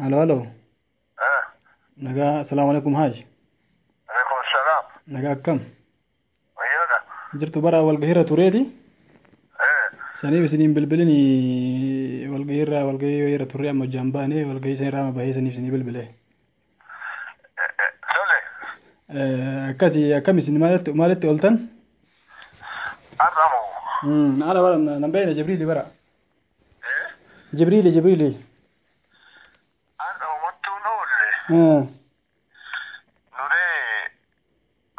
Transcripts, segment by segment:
Alo, alo. Nagaa, asalaamu alaikum haaj. Alaikum salaam. Nagaa akkam? Wayyaadha. Jirtu bara walgahiirra tureeti. Saniif isiniin bilbilin walgahiirra walgahii irra turre amma hojjaan baane walgahii san irraa bahee saniif isinii bilbile. Tole. Akkasi akkam isin maalitti maalitti ooltan? Arramu. Ala bara nan beekne Jibriili bara. Jibriili Jibriili. Arramumattuun oolle. Nuree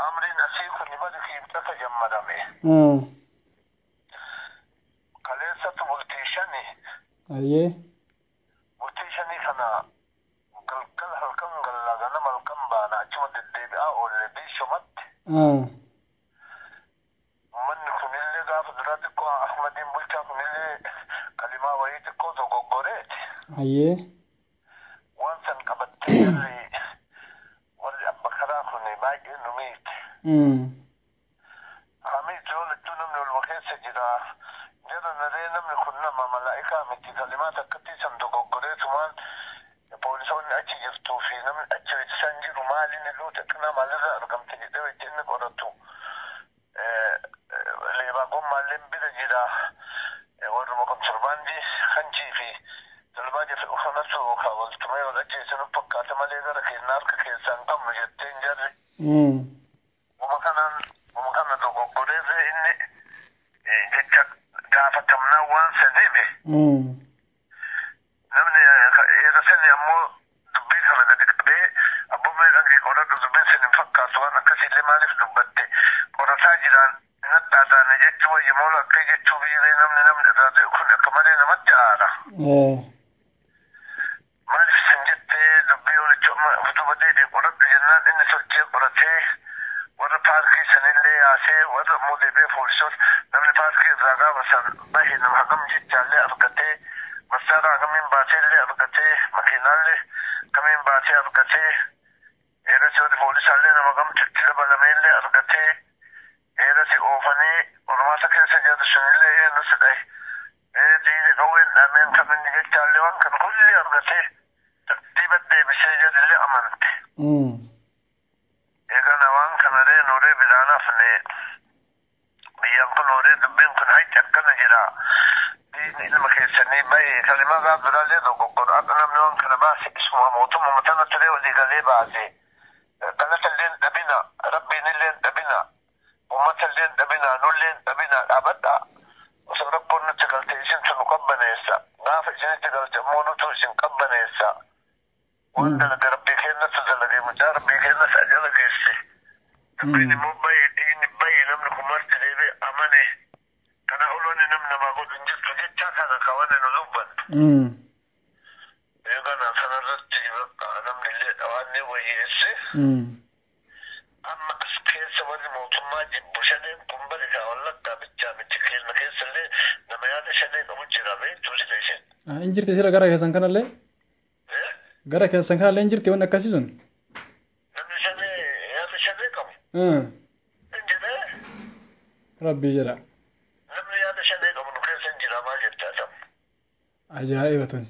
amriin asii kun bari kiibxata jammadame. Kaleessatu bultii shani. Ayyee. Bultii shanii kana galgala halkan gallaa ganama halkan baana achuma deddeebi'aa oolle biishomatti. Manni kunillee gaafa duraa xiqqoo Ahmadiin bulchaa kunillee kalimaa wayii xiqqoo dogoggoreeti. Ayyee. Waan san qabattee jarri warri abba karaa kun baay'ee nu miite. Hamiiti yoo lachuu namni olma keessa jira. Jara naree namni kun nama malaa'ikaa miti kalimaa takkatti san dogoggoreetumaan poolisoonni achi jirtuu fi namni achi san jiru maaliin illuu xiqqina maalirraa argamte jedhee wajji inni qoratu. Leebaa gommaallee bira jira. Warruma kontirbaandii hanjii fi dalbaa jefe kanatu waltumee wal ajjeesanu fakkaata malee gara keenya harka keessaa hin qabnu jetteen jarri. Uma kanaan uma kana dogoggoreerree inni jecha gaafatamnaa waan san hime. Namni eega sani ammoo dubbii kana gadi qabee abboomee dhangii qoradhu dubbiin sun hin fakkaatu waan akkasiillee maaliif dubbatte qorataa jiraan nadhaadhaane jechuu wayya moola akka jechuu biiree namni namni irraa ta'e kun akka malee namatti aara. Maaliif isin jettee dubbii olicha amma duuba deebi'e qoradhu jennaan inni sochee qoratee warra paarkii sanillee yaasee warra immoo deebi'ee poolisoota namni paarkii irraa gaafa san bahe nama hagam jechaallee argatee masaaraa hagamiin baateellee argatee makiinaallee kamiin baatee argatee eerasi warri poolisaallee nama gamtu itti dabalameellee argatee eerasi oofanii qormaata keessa jiru sunillee eenyu si dhahe diini qawween dhaameen kaminni jechaallee waan kana kulli argatee tartiiba deebisee jedhillee amante. Eegana waan kana ree nuuree biraan hafne biyyaan kun nuuree dubbiin kun hayti akkana jira. Diini ilma keessanii bahe kalimaa gaaf duraallee dogoggora akka namni waan kana baase isuma mootummaa matana turee walii galee baase. Galata illee hin dhabina rabbiin illee hin dhabina uummata illee hin dhabina nullee hin dhabina dhaabadha. Osoo rakkoon nutti galte isintu nu qabbaneessa. Gaafa isinitti galte immoo nutu isin qabbaneessa. Waan dalage rabbii keenyatu dalage mucaa rabbii keenyas ajala geesse. Dubbiin immoo bahe dhiigni bahe namni kun marti deebi'e amane. Kana oloonni nam namaa godhu hin jirtu jechaa kana kawanne nu dubbanne. Eegana kanarratti bakka namni illee dhawaanne wayyeesse. Amma as keessa warri mootummaa jibbu shaneen kun bari kaa wallaggaa bichaa miti keenya keessa illee nama yaada shanee qabu jira beektuu sila isheen. Hin jirti sila gara keessan kanallee? Gara keessan kanallee hin jirti wanni akkasii sun? Namni shanee yaada shanee qabu. Hin jiree? Rabbii jedha. Namni yaada shanee qabu nu keessa hin jira maal jettaa tam. Ajaa'iba tuni.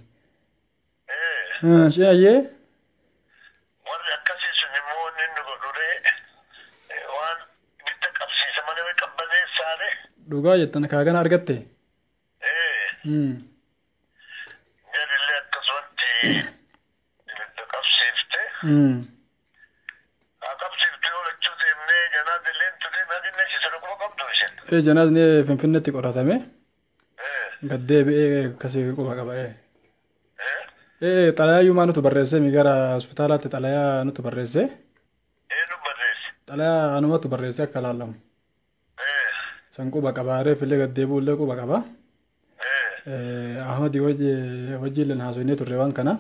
Shee ayyee? Warri akkasii sun immoo inni nu godhuree waan ibidda qabsiisa malee qabbaneessaare. Dhugaa jettan kaagana argatte? Jarillee akkasumatti ibidda qabsiifte. Haa qabsiifte yoo lachuu deemnee janaazilleen turee maadinne ishee sana quba qabdu isheen. Janaazni Finfinneetti qoratame. Gad deebi'ee akkasii quba qaba. Xalayaa yuumaa nutu barreesse mi gara hospitaalaatti xalayaa nutu barreesse. Eenyu barreesse? Xalayaa anumatu barreesse akka laallamu. San quba qaba reef illee gad deebi'u illee quba qaba. Ahmadi wajji illee haasofnee turre waan kana.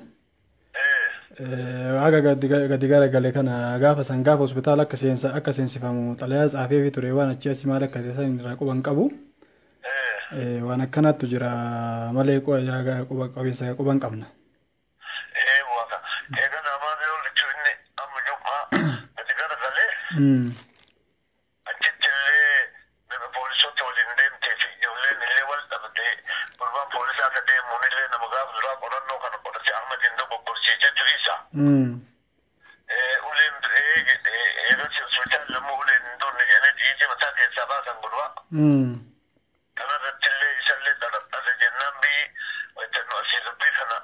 Haga gadi gara gale kana gaafa san gaafa hospitaala akka seensa akka seensifamu xalayaa tsaafee fi ture waan achi asii maal akka ta'e san irraa quba hin qabu. Waan akkanaattu jira malee quba qabiinsa quba hin qabna. Waaqa. Eegana amaan yoo lachuu inni amma jum'aa gadi gara galee achitti illee nama poolisoota waliin deemtee fi ijoolleen illee wal dhabdee gurbaan poolisaa akka deemuun illee nama gaafa duraa qorannoo kana qorate Ahmadiin dogoggorsiise beeka. Uleen eegasi hospitaala immoo uleen hin duunne jedhanii dhiitii mataa keessaa baasan gurbaa. Kanarratti illee isallee dhalaphate jennaan biyyi wajjannu asii dubbii kana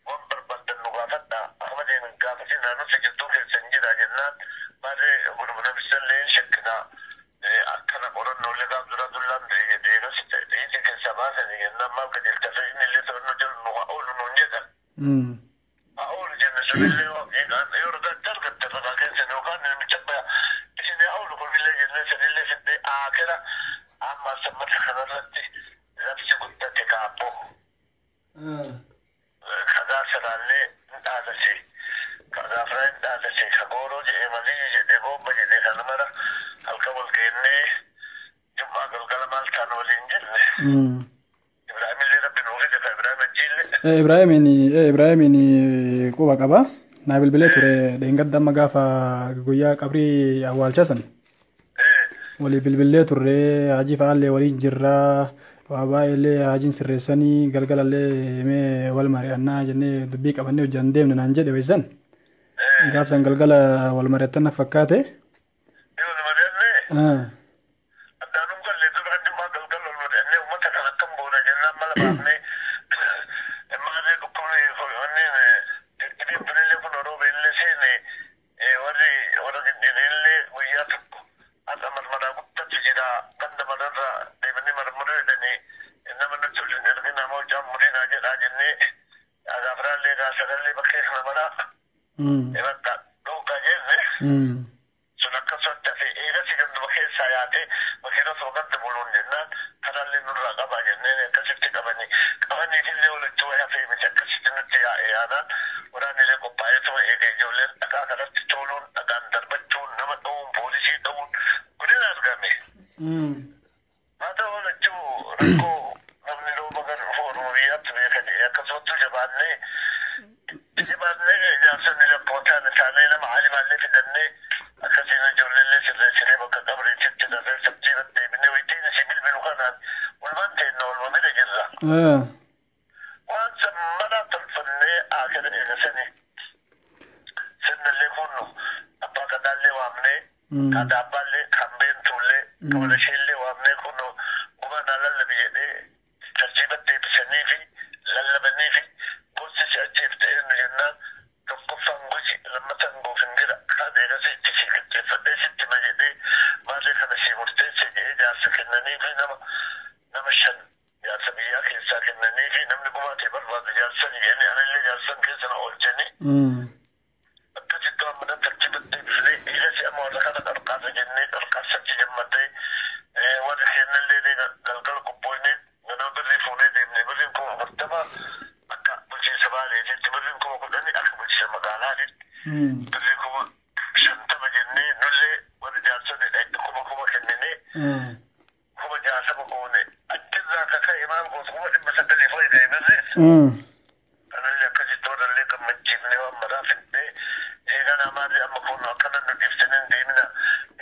waan barbaadan nu gaafadha. Ahmadiin hin gaafatin naannoo jidduu keessa hin jira jennaan maarree namicha hin shakkinaa. Akkana qorannoolee gaaf dura dullaan eegasi dhiitii keessaa baasanii jennaan maal qajeelcha fi inni illee to'annoo jiru nu haa oolu nuun jedhan. Haa oolu jenne sunillee yoo argatte argatte ragaa keessa yookaan namicha isin haa oolu kunillee jennee sanillee fiddee akira amma sammata kanarratti labsi guddate kaabboo. Kagaa sanaallee hin dhaadase. Kagaa firaa hin dhaadase. Kagooroo jedhee malii jedhee boomba jedhee kana mara halkan wal geennee jummaa galgala maal taana waliin jenne. Ibraahimillee rabbi nuu fide ka Ibraahim ajjiillee. Ibraahimiin quba qaba. Naa bilbilee ture dheengadda amma gaafa guyyaa qabrii awwaalcha san. Walii bilbilee turre hajii fa'aallee waliin jirraa waa baay'eellee hajiin sirreessanii galgalallee mee wal mari'annaa jennee dubbii qabannee hojjan deemne naan jedhe weessan. Gaaf san galgala wal mari'attan na fakkaate. Yoo wal mari'annee addaanum gallee dura jummaa galgala wal mari'annee uummata kan akkam goona jennaan mala baafnee maalee dhukkubni wanni dhibeen tunillee kun rooba illee seene warri warra gindinillee guyyaa tokko har'a marmaraa guddatu jira ganda mararra deemanii marmaruu jedhanii nama nutti waliin ergi nama hojjaan murinaa jedhaa jennee agaafraallee gaasarallee bakkee kana maraa bakka dhoogaa jenne sun akkasumatti hafe eegasi ganduma keessaa yaatee makiina osoo ganda buluun jennaan kanallee nurraa qabaa jenneen akkasitti qabanii qabaniitillee walitti wayi hafee miti akkasitti nutti yaa'e yaanaan waraanillee qophaa'eetuma eege ijoolleen dhagaa kanatti tuuluun dhagaan darbachuun nama dha'uun poolisii dha'uun godina argame. Haa ta'u lachuu rakkoo namni rooba gara dhufu Oromoo biyyaatti beeka jedhee akkasumattuu jabaannee jabaannee ijaarsonni lakkootaan isaanii nama haalimaallee fidannee akkasiin ijoolleellee sirreessinee bakka qabriititti dafee sabtiiba deebinee waytiin isii bilbilu kanaan walumaan teenna waluma bira jirra. Waan san mana tolfannee akira eegasanii sirnallee kunnu abbaa gadaallee waamnee kan daabbaallee kan beentuullee kan walasheellee waamnee kunnu gumaa naa lallabi jedhee tartiiba deebisanii fi lallabanii fi gosti si ajjeefte eenyu jennaan tokkoffaan gosi lammataan goofingira kan eegasi itti si qixxeeffadhee sitti hima jedhee maalee kana si murteesse jedhee jaarsa kennanii fi nama shan jaarsa biyyaa keessaa kennanii fi namni gumaa ta'e barbaadu jaarsan jedhanii anallee jaarsan keessa na oolchanii. Akkasitti waan mana tartiiba deebisnee eegasi amma warra kana qarqaarsa jennee qarqaarsatti jammadee warri kennallee galgala qophoonee ganama birrii fuunee deemnee birriin 40,000 akka bulchiinsa baaleetitti birriin 10,000 akka bulchiinsa magaalaatitti birrii 50,000 jennee nullee warri jaarsonni kuma kenninee 60,000 goone achirraa kaka'e maal gootu 900,000 fayyadee birri. Kanallee akkasitti warrallee gammachiifnee waan maraa fidnee eeganaa maali amma kun akkana nu dhiiftanii hin deemina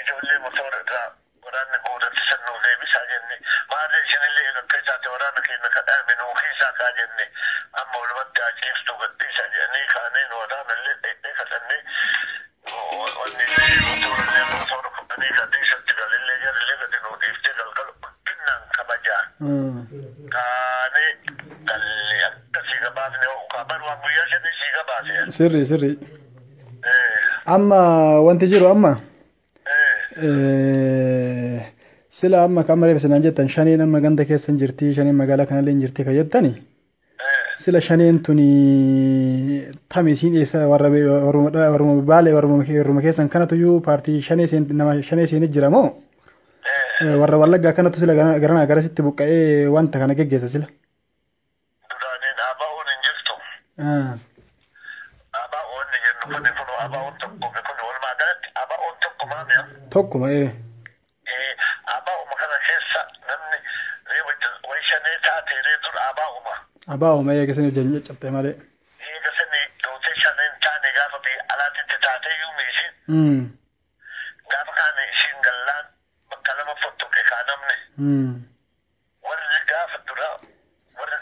ijoollee motora irraa waraanni guuratti san nuuf deebisaa jenne maali isinillee akka isaati waraana keenya kadhaame nuu kiisaa kaa jenne amma walumatti haa ciiftu gadhiisaa jedhanii kaanee nu waraanallee dheedhee kadhannee wanni motorallee motora fudhanii gadhiisatti galillee jarillee gadi nuu dhiiftee galgala ulfinnaan kabajaa kaanee gallee akkasii gabaafne bar waan guyyaa shanii sii gabaase. Sirri sirri. Amma wanti jiru amma sila amma kan mareef sinaan jettan shaneen amma ganda keessa hin jirti shaneen magaalaa kanallee hin jirti kan jettani. Sila shaneen tuni tami isiin eessa warra warruma baalee warruma keessan kanatuyyuu paartii shanee seen nama shanee seenit jira moo warra wallaggaa kanatu sila garanaa garasitti buqqa'ee wanta kana geggeessa sila. Duraaniin ABO'n hin jirtu. ABO'n ni jennu kun kun ABO'n tokko kun walumaa galatti ABO'n tokko maami'a. Tokkuma ee. ABO'uma kana keessa namni wayi shanee taate ree dur ABO'uma. ABO'uma eega sanii hojii caccabte malee. Eega sanii dootee shaneen taane gaafa biyya alaatitti taatee yuumi isiin. Gaafa kaane isiin gallaan bakka lama fottoqe kaa namni. Warri gaafa dura warri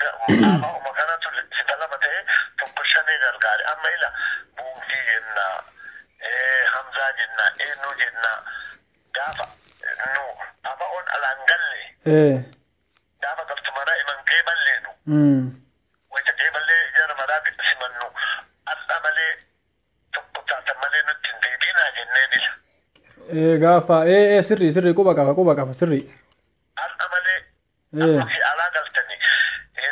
ABO'uma kanatu sifa lama ta'e tokko shanee gargaare amma ila jenna, Hamzaa jenna, eenyu jenna, gaafa nu aba'oon alaan galle gaafa galtu maraa iman qeeballeenu wayita qeeballee jara maraa simannu har'a malee tokko taatan malee nutti hin deebiinaa jenneen ila. Gaafa sirrii sirrii quba qaba quba qaba sirrii. Har'a malee amma si alaa galtani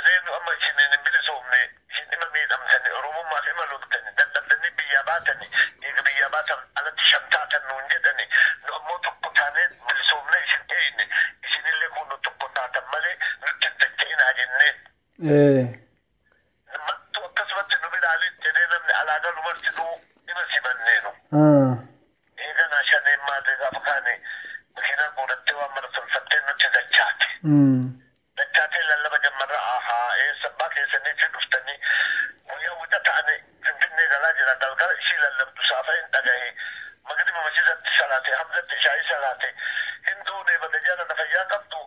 reenu amma isin hin bilisoomne, isin dhima miidhamtani, oromummaaf ima loltani, dadhabdanii biyyaa baatani, eega biyyaa baatan alatti shan taatan nuun jedhani, nu ammoo tokko taanee bilisoomne isin eeyne, isinillee kun tokko taatan malee nutti hin dacha'inaa jenneen. Mattu akkasumatti nu biraalii jedhee namni alaa galu marti nuu dhima simanneenu. Eeganaa shaneen maatee gaafa kaane makiinaa guurattee waan mara tolfattee nutti dachaate. Dachaatee lallaba jammarra ahaa eessa abbaa keessanii fi dhuftanii guyyaa wixa ta'anii Finfinnee galaa jira, galgala ishii lallabdu saafa hin dhagahe, magriba masjidatti salaate, Hamzatti ishaa'ii salaate, hin duune bada jara na fayyaa qabdu,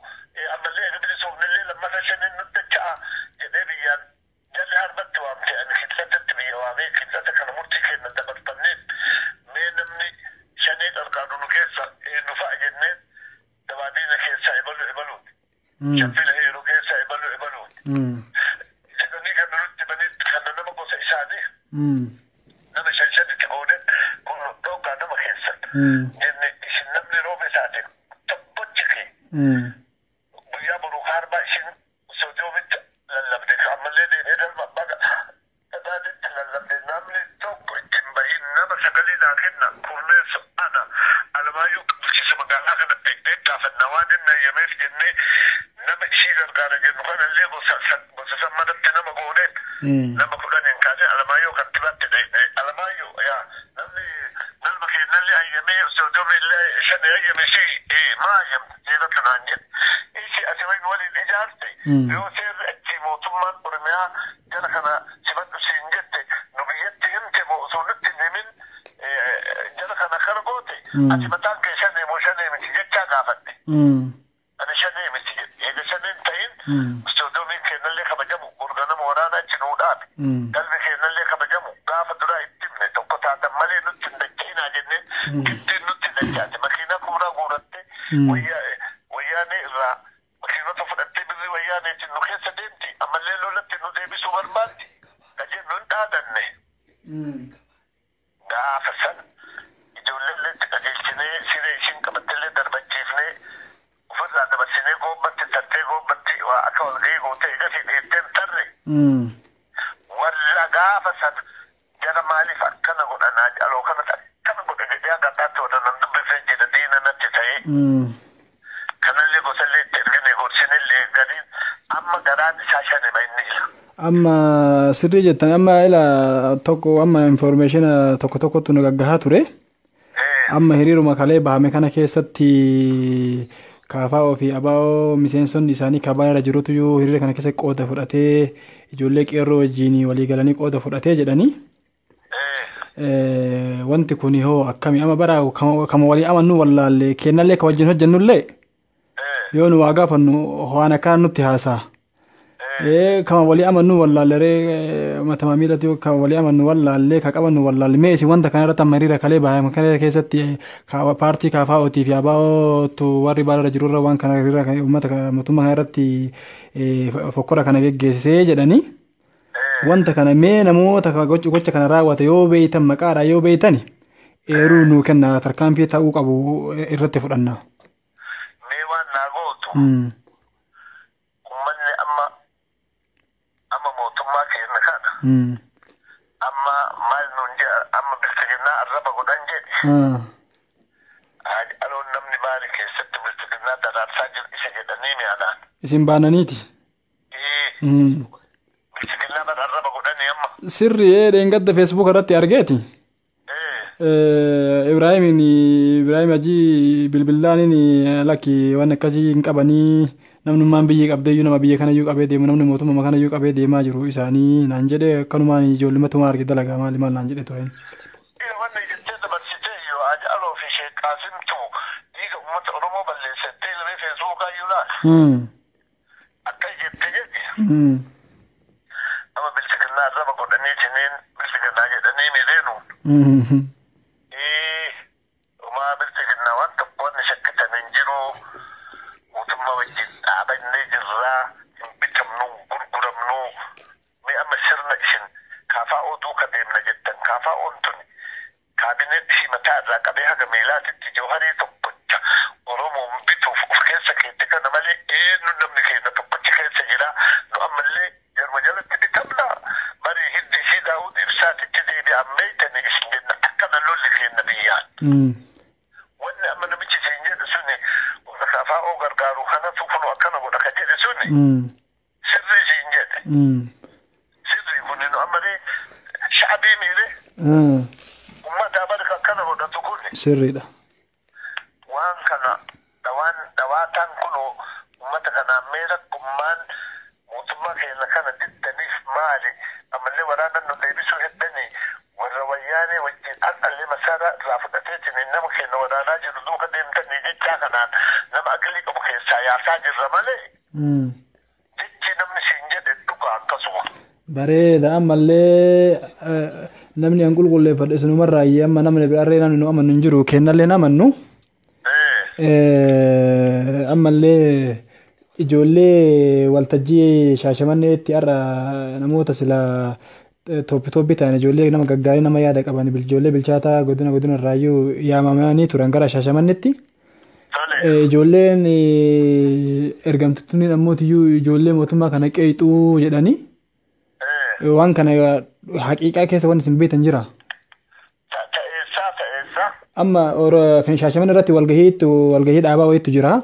ammallee eega bilisoomnellee lammata shaniin nutti dacha'a jedhee biyyaan jalli harbatti waamte. Ani kibxatatti biyya waamee kibxata kana murtii kenna dabarfanneen mee namni shanee qarqaaru nu keessa nu fa'a jenneen, dabaadiina keessaa ebalu ebaluuti. Shaffila heeruu keessaa ebalu ebaluuti. Jedhanii kana nutti himanitti kana nama gosa isaanii nama shan shanitti goonen kun dhoogaa nama keessan. Jenne isin namni rooba isaati tokkochi kee guyyaa boruu haarbaa isin sodoomitti lallabde, ammallee deemee galma abbaa gadaatitti lallabde, namni tokko ittiin bahin nama sagalee naa kenna kurneessu ana Alamaayyoo bulchiinsa magaalaa kana dhaqnee gaafanna waan inni hayyameef jennee nama ishii gargaara jennu kanallee gosa san manatti nama gooneen nama 10n kaasee Alamaayyoo kantibaatti dhaqne. Alamaayyoo yaa namni galma keenyallee hayyamee sodoomiillee shan hayyame si maa hayyamte seeratu naan jedhe isi ati waliin ijaarte yoo seerri achi mootummaan Oromiyaa jara kana simadhu siin jette nu biyyatti himte moo osoo nutti hin himin jara kana kana goote, ati mataan kee shanee moo shanee miti jechaa gaafadhe. Ani shanee miti jedhe. Eega shaneen ta'in sodoomiin keenyallee kabajamu gorganama waraanaa achi nuu dhaabe. Galmi keenyallee kabajamu gaafa duraa itti himne tokko taatan malee nutti hin dacha'inaa jenneen giddiin nutti dachaate, makiinaa kuuraa guurattee wayyaanee irraa makiinota fudhattee birrii wayyaaneetiin nu keessa deemti, ammallee lolatti nu deebisuu barbaaddi ka jennu hin dhaadanne. Gaafa san ijoolleellee itti qajeelchinee siree ishiin qabattellee darbachiifnee ofirraa dabarsinee goobbatti tartee goobbatti waa akka walgahii gootee egasii dheetteen tarre. Walla gaafa san jara maaliif akkana godhanaa aloo kanatti akkana godhe jedhee hanga addaatti warra nan dubbifne jedha diina natti ta'ee. Kanallee gosallee itti ergine gorsinellee gadiin amma garaan isaa shanima inni ila. Amma sirrii jettan, amma ila tokko amma information tokko tokkotu nu gaggahaa ture. Amma hiriiruma kalee bahame kana keessatti KFO fi ABO miseensonni isaanii kabaa irra jirutu hiriira kana keessa qooda fudhatee ijoollee qeerroo wajjin walii galanii qooda fudhatee jedhanii. Wanti kun hoo akkami? Amma bara kama walii amannu wallaalle kennallee ka wajjin hojjennullee yoo nu waa gaafannu waan akkana nutti haasaa. Kama walii amannu wallaalle matama miilatti kama walii amannu wallaalle ka qabannu wallaalle. Mee isin wanta kana irratti amma hiriira kalee bahame kana keessatti paartii KFOtii fi ABOtu warri baala jirurra waan kana hiriira uummata mootummaa kana irratti fokkora kana geggeessisee jedhanii. Wanta kana mee namoota gocha kana raawwate yoo beeytan maqaadhaa yoo beeytani eeruu nuu kenna, tarkaanfii ta'uu qabu irratti fudhanna. Mee waan naa gootu uummanni amma amma mootummaa keenya kana amma maal nuun jedha, amma bilchiginnaa arraba godhan jedhe. Aloon namni maali keessatti bilchiginnaa daraarsaa jiru isa jedhanii mi'anaan. Isin baananiiti. Bilchiginnaa bara arraba godhanii amma. Sirri dheengadda Facebook irratti argeeti. Ibraahimin Ibraahim Hajii bilbilaaniin lakki waan akkasii hin qabanii, namnummaan biyya qabdeeyyuu nama biyya kanayyuu qabee deemu, namni mootummaa kanayyuu qabee deemaa jiru isaanii naan jedhe, akkanumaan ijoollumatumaa arge dalagaa maali maal naan jedhe ture. Wanni jettee dabarsitee yoo Ajaaloo fi Sheek Qaasimtu dhiiga uummata Oromoo balleessettee lamee Feesbuukaa iyyuu laala. Akka jette jedhe. Amma bilchiginnaa arraba godhanii isiniin bilchiginnaa jedhanii miidheenuun. Umaa bilchiginna waan tokko wanni shakkitan hin jiru. Mootummaa wajjin dhaabannee jirraa hin bitamnu gurguramnu. Mee amma sirna isin kaafaa duuka deemna jettan kaafaa tun kaabineen ishii mataa irraa qabee haga miilaatitti jooharii tokkocha Oromoon bituuf of keessa keette kana malee eenyu namni keenya tokkocha keessa jira. Nu ammallee jarma jalatti bitamna. Barii hiddi ishii Daawud Ibsaatitti deebi'an meeytanii isin jenna akkana lolli keenya biyyaan. Wanni amma namichi isin jedhu suni warra kaafaa gargaaru kanatu kun akkana godha ka jedhe suni sirrii isin jedhe. Sirrii kun nu ammallee shaabii miire ummata barka akkana godhatu kun. Sirriidha. Waan kana dhawaan dhawaataan kun ummata kanaan mee rakkummaan mootummaa keenya kana diddaniif maali? Ammallee waraana nu deebisuu heddanii warra wayyaanee wajjin aqallee masaaraa irraa fudhateetiin nama keenya waraanaa jiru duuka deemtanii jechaa kanaan nama aqlii qabu keessaa yaasaa jirra malee jechi namni siin jedhe dhugaa akkasuma. Bareeda ammallee namni an qulqulleeffadhe isinumarraayyee amma namni birarree namni nu amannu hin jiru kennallee amannu. Ammallee ijoollee waltajjii Shaashamanneetti har'a namoota sila tooppi tooppi ta'an ijoollee nama gaggaarii nama yaada qaban ijoollee bilchaataa godina godina irraayyuu yaamamanii turan gara Shaashamanneetti. Ijoolleen ergamtittuun ammootiyyuu ijoollee mootummaa kana qeexuu jedhanii waan kana haqiiqaa keessa waan isin beektan jira. Ta'eessaa ta'eessaa. Amma Shaashamanne irratti walgahii dhaabaa wayiitu jira.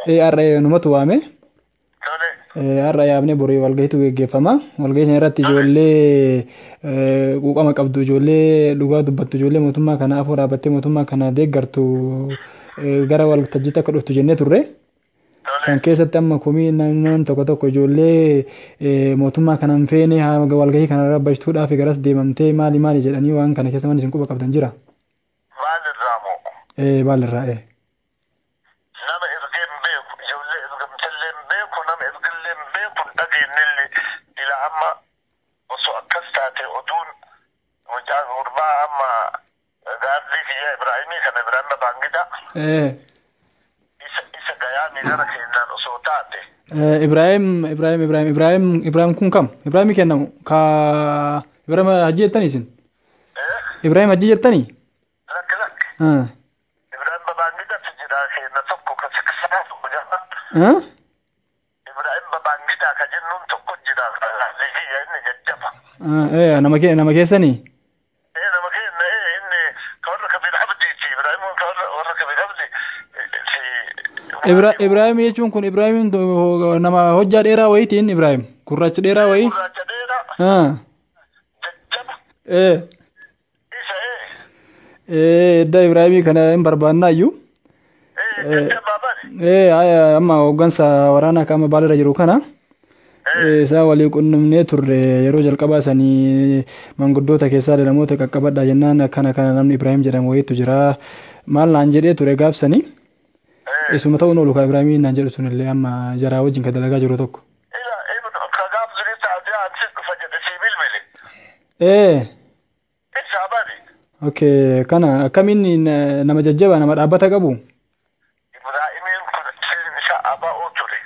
Har'a numatu waame. Har'a yaabnee borii walgahiitu geggeeffama. Walgahii sana irratti ijoollee quuqama qabdu, ijoollee dhugaa dubbattu, ijoollee mootummaa kana afur dhaabbattee mootummaa kana deeggartu gara waltajjiitti akka dhuftu jennee turre. San keessatti amma komii naannoon tokko tokko ijoollee mootummaa kana hin feene walgahii kana rabbachituudhaaf garas deemamtee maali maali jedhanii waan kana keessa wanni isin quba qabdan jira. Maalirraa moo? Maalirraa Nama ergee hin beeku, ijoollee ergamtallee hin beeku, nama ergillee hin beeku, dhageenyillee ila amma osoo akkas taate oduun mucaa gurbaa amma gaardii kiyya Ibraahimii kana Ibraahim Baangida. Isa gayaanii gara keenyaan osoo taate. Ibraahim Ibraahim Ibraahim Ibraahim Ibraahim kun kam? Ibraahim kennamu ka Ibraahim Hajji jettanii isin? Ibraahim Hajji jettanii? Lakki lakki. Ibraahim Babaangidatu jira keenya tokko ka siksaa tokko jira. Ibraahim Babaangidaa ka jennuun tokko jira gaardii kiyya inni jajjaba. Nama keessanii? Nama keenya inni ka warra Kabiir Abdiiti Ibraahim ka warra Kabiir Abdi. Ibraahim jechuun kun Ibraahim nama hojjaa dheeraa wayiiti inni Ibraahim gurraacha dheeraa wayii. Gurraacha dheeraa. Jajjaba. Isa Edda Ibraahimii kana hin barbaannaayyuu. Jajjabaa bari. Amma hooggansa waraanaa qaama baalarra jiru kana. Isaa walii qunnamnee turre yeroo jalqabaa sanii manguddoota keessaa namoota qaqqabadha jennaan akkana kana namni Ibraahim jedhamu wayiitu jira. Maal naan jedhee ture gaafsanii. Isuma ta'uun oolu ka Ibraahimiin naan jedhu sunillee amma jaraa wajjin ka dalagaa jiru tokko. Ila ka gaaf suni taatee ansi dhufa jedhe sii bilbile. Isaa bari. Okay, kana akkamiin nama jajjabaa nama dhaabbata qabu? Ibraahimiin kun sirni isaa ABO ture.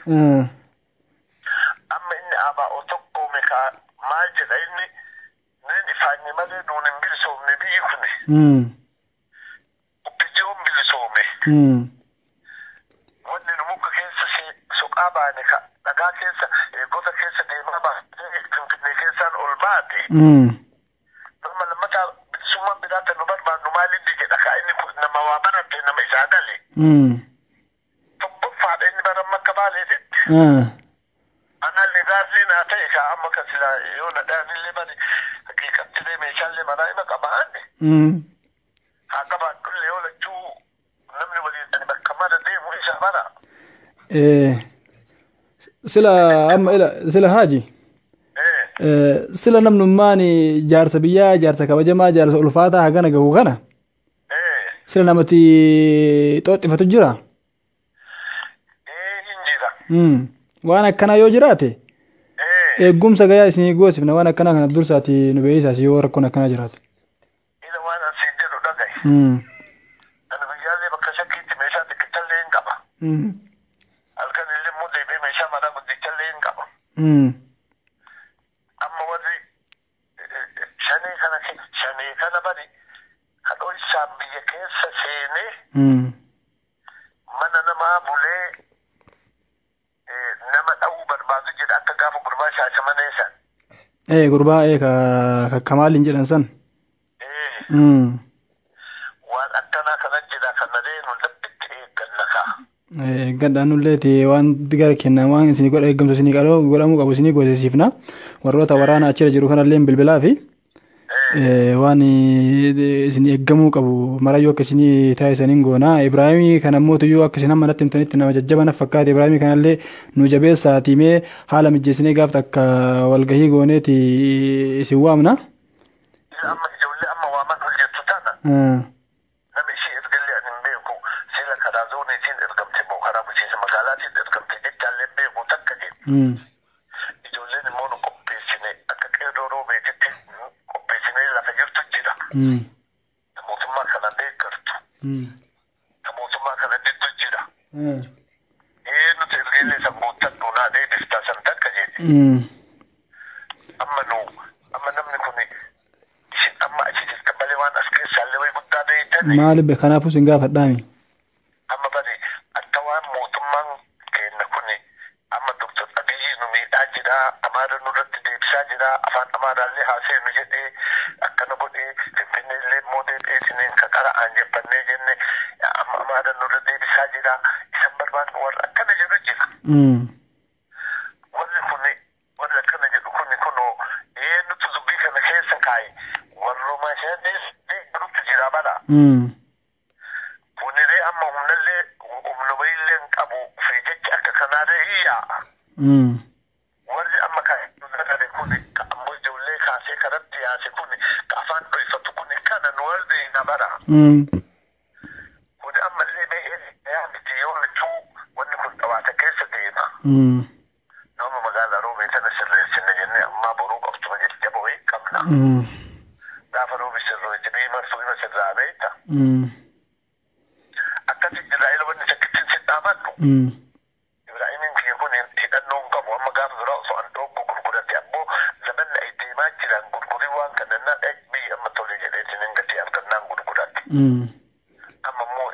Amma inni ABO tokko meeqa maal jedha inni nin ifaanni malee nuun hin bilisoomne biyyi kuni. Biyyoon bilisoome. Wanni nu muka keessa soqaa baane ka dhagaa keessa gosa keessa deemaa baatee Finfinnee keessaan ol baate. Nama lammataa bilisummaan biraa tan nu barbaannu maalinni jedha ka inni kun nama waa barate nama isaa gale. Tokkoffaadha inni bara makka baaleetitti. Analli gaarri naa ta'e ka amma ka silaa yoo na dhaanillee bari haqiiqattilee meeshaalee manaa ima qabaanne. Haa qabaadhullee yoo lachuu namni waliin ani bakka mara deemu isa bara. Sila amma ila sila haaji. Sila namnummaan jaarsa biyyaa jaarsa kabajamaa jaarsa ulfaataa hagana gahu kana. Sila namatti xooxxifatu jira. Hin jira. Waan akkanaa yoo jiraate. Eegumsa gayaa isinii goosifna waan akkanaa kana dursaati nu beeksisaas yoo rakkoon akkanaa jiraate. Ani biyyaallee bakka shakkiitti meeshaa xiqqichallee hin qaba. Halkan illee immoo deebi'ee meeshaa maraa guddichallee hin qaba. Amma warri shanee kana shanee kana bari kadhoo isaan biyya keessa seenee mana namaa bulee nama dha'uu barbaadu jedha akka gaafa gurbaa Shaashamanee san. Gurbaa ka Kamaaliin jedhan san. Waan akkanaa kana jira kana reenu labbitti eegganna kaa. Eeggadhaan nulleeti waan gara kennan waan isinii godha eeggamsa isinii godhamuu qabu isinii goosisiifna. Warroota waraana achirra jiru kanallee bilbilaa fi waan isin eeggamuu qabu marayyoo akka isinii taasisaniin goona. Ibraahimii kana mootuyyuu akka isin hamma natti himtanitti nama jajjaba na fakkaate. Ibraahimii kanallee nu jabeessaatii mee haala mijeessinee gaaf takka walgahii gooneeti isin waamna. Amma ijoollee amma waaman ol jettu tana. Nama ishee ergallee ani hin beeku sila karaa zooniitiin ergamte moo karaa bulchiinsa magaalaatiin ergamte jechaallee hin beeku takka jedhu. Ijoolleen immoo nu qopheessine akka qeerroo roobeetitti qopheessinee lafa jirtu jira. Mootummaa kana deeggartu. Mootummaa kana diddu jira. Nuti ergallee san guuttadhu naa deebiftaa san takka jedhe. Amma nu amma namni kun isin amma achi jirtan malee waan as keessaallee wayi guddaa beeytani. Maali kanaafuu isin gaafadhaami. Amma bari akka waan mootummaan keenya kun amma Doktor Abiyyi nu miidhaa jira, Amaara nurratti deebisaa jira, afaan Amaaraallee haaseenu jedhee akkana godhee Finfinnee illee immoo deebi'eetiniin ka qara'aan jeffannee jenne amma Amaara nurra deebisaa jira, isan barbaadnu warra akkana jedhu jira. Warri kun warri akkana jedhu kun kunoo eenyutu dubbii kana keessa kaa'e warruma isheenis deeggarutti jira bara. Kuniree amma humnallee humna wayiillee hin qabu fi jecha akka kanaalee hin yaa'a. Warri amma kaa'e kun ka ammoo ijoollee kaasee karatti yaase kun ka afaan dhoyfatu kun kana nu warri na bara. Kun ammallee mee yaa miti yoo mituu wanni kun dhawaata keessa deema. Nama magaalaa roobee tana sirreessine jennee ammaa boruu qabtuma jajjaba wayii qabna. Gaafa roobi sirreesse bii marsuu hima sirraa beekta. Akkasi Israa'el wanni shakkittiin si dhaamannu. Ibraahimiin kiyya kun hidhannoo hin qabu amma gaafa duraa osoo an dhooggu gurgurate ammoo zamanni ay deemaa jiran gurgurii waan kana na biyya amma tole jedheetiin hin gatii argannaan gurgurate. Amma immoo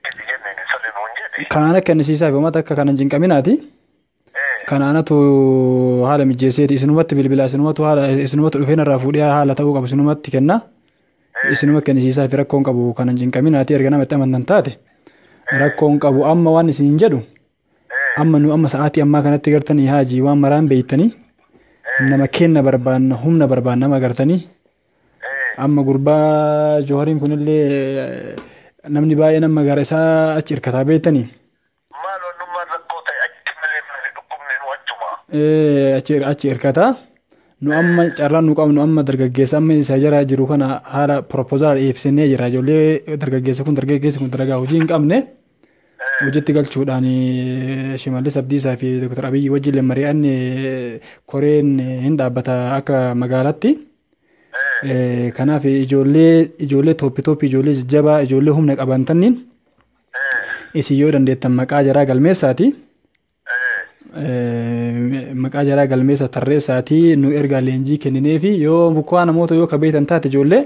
itti jenneen sole nuun jedhe. Kanaan akka kennisiisaaf uummata akka kana hin cinqaminaati. Kanaanatu haala mijeesseeti isinumatti bilbila isinumatu haala isinumatu dhufee narraa fuudhee haala ta'uu qabu isinumatti kenna. Isinuma kennisiisaaf rakkoon qabu kana hin cinqaminaati erga namatti amantan taate. Rakkoon qabu amma waan isin jedhu amma nu amma sa'aatii ammaa kanatti gartanii haajii waan maraan beeytanii nama kenna barbaanna humna barbaanna nama gartanii amma gurbaa Johariin kunillee namni baay'een amma gara isaa achi hirkataa beeytanii. Maal wannummaan rakkoo ta'e achi malee malee dhukkubni nu achuma. Achi hirkataa nu amma carraan nu qabnu amma dargaggeessa amma isa jara jiru kana haala proposal dhiyeessinee jira ijoollee dargaggeessa kun dargaggeessi kun dalagaa hojii hin qabne hojiitti galchuudhaan Shimallis Abdiisaa fi Dr. Abiyyi wajjin mari'anne koreen hin dhaabbata akka magaalaatti. Kanaaf ijoollee tooppi tooppi ijoollee jajjabaa ijoollee humna qaban tanniin isin yoo dandeettan maqaa jaraa galmeessaati. Maqaa jaraa galmeessa tarreessaatii nu ergaa leenjii kenninee fi yoo bukaa namoota yoo kabeetan taate ijoollee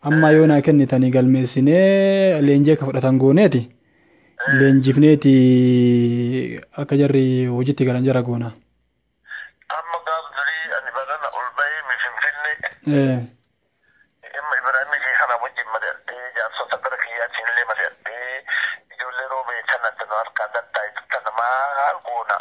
amma yoo naa kennitanii galmeessinee leenjii akka fudhatan gooneeti. Leenjifneeti akka jarri hojiitti galan jara goona. Amma gaaf durii ani barana ol bahee mi Finfinnee. Amma Ibraahimii kee kana wajjin mari'adhee jaarsota bara kiyyaatiin illee mari'adhee ijoollee roobee tana tanu harkaa dattaayitu tana maal goona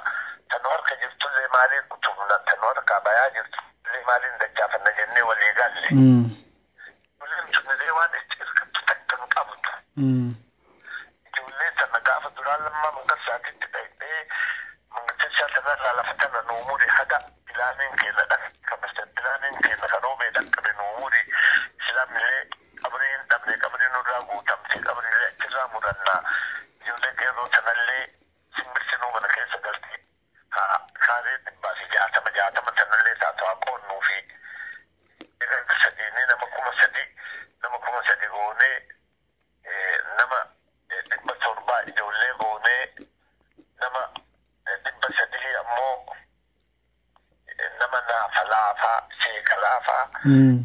tanu harka jirtullee maaliin utubna tanu harkaa bayaa jirtullee maaliin dachaafanna jennee walii galle. Ijoolleen tunillee waan itti hirkattu takka hin qabdu. Ijoollee tana gaafa duraa lammaa mangasaatitti dhaqxee mangasichaa tanarraa lafa tana nuu muri haga pilaaniin keenya dhaqqabe pilaaniin keenya kan roobee dhaqqabe nuu muri islaamillee qabrii hin dhabne qabrii nurraa guutamte qabriillee achirraa murannaa ijoollee qeerroo tanallee simbirsinuu mana keessa galti kaaree 160 60 tanallee taatu haa qoonnuu fi sadiinii nama 3,000 nama 3,000 goonee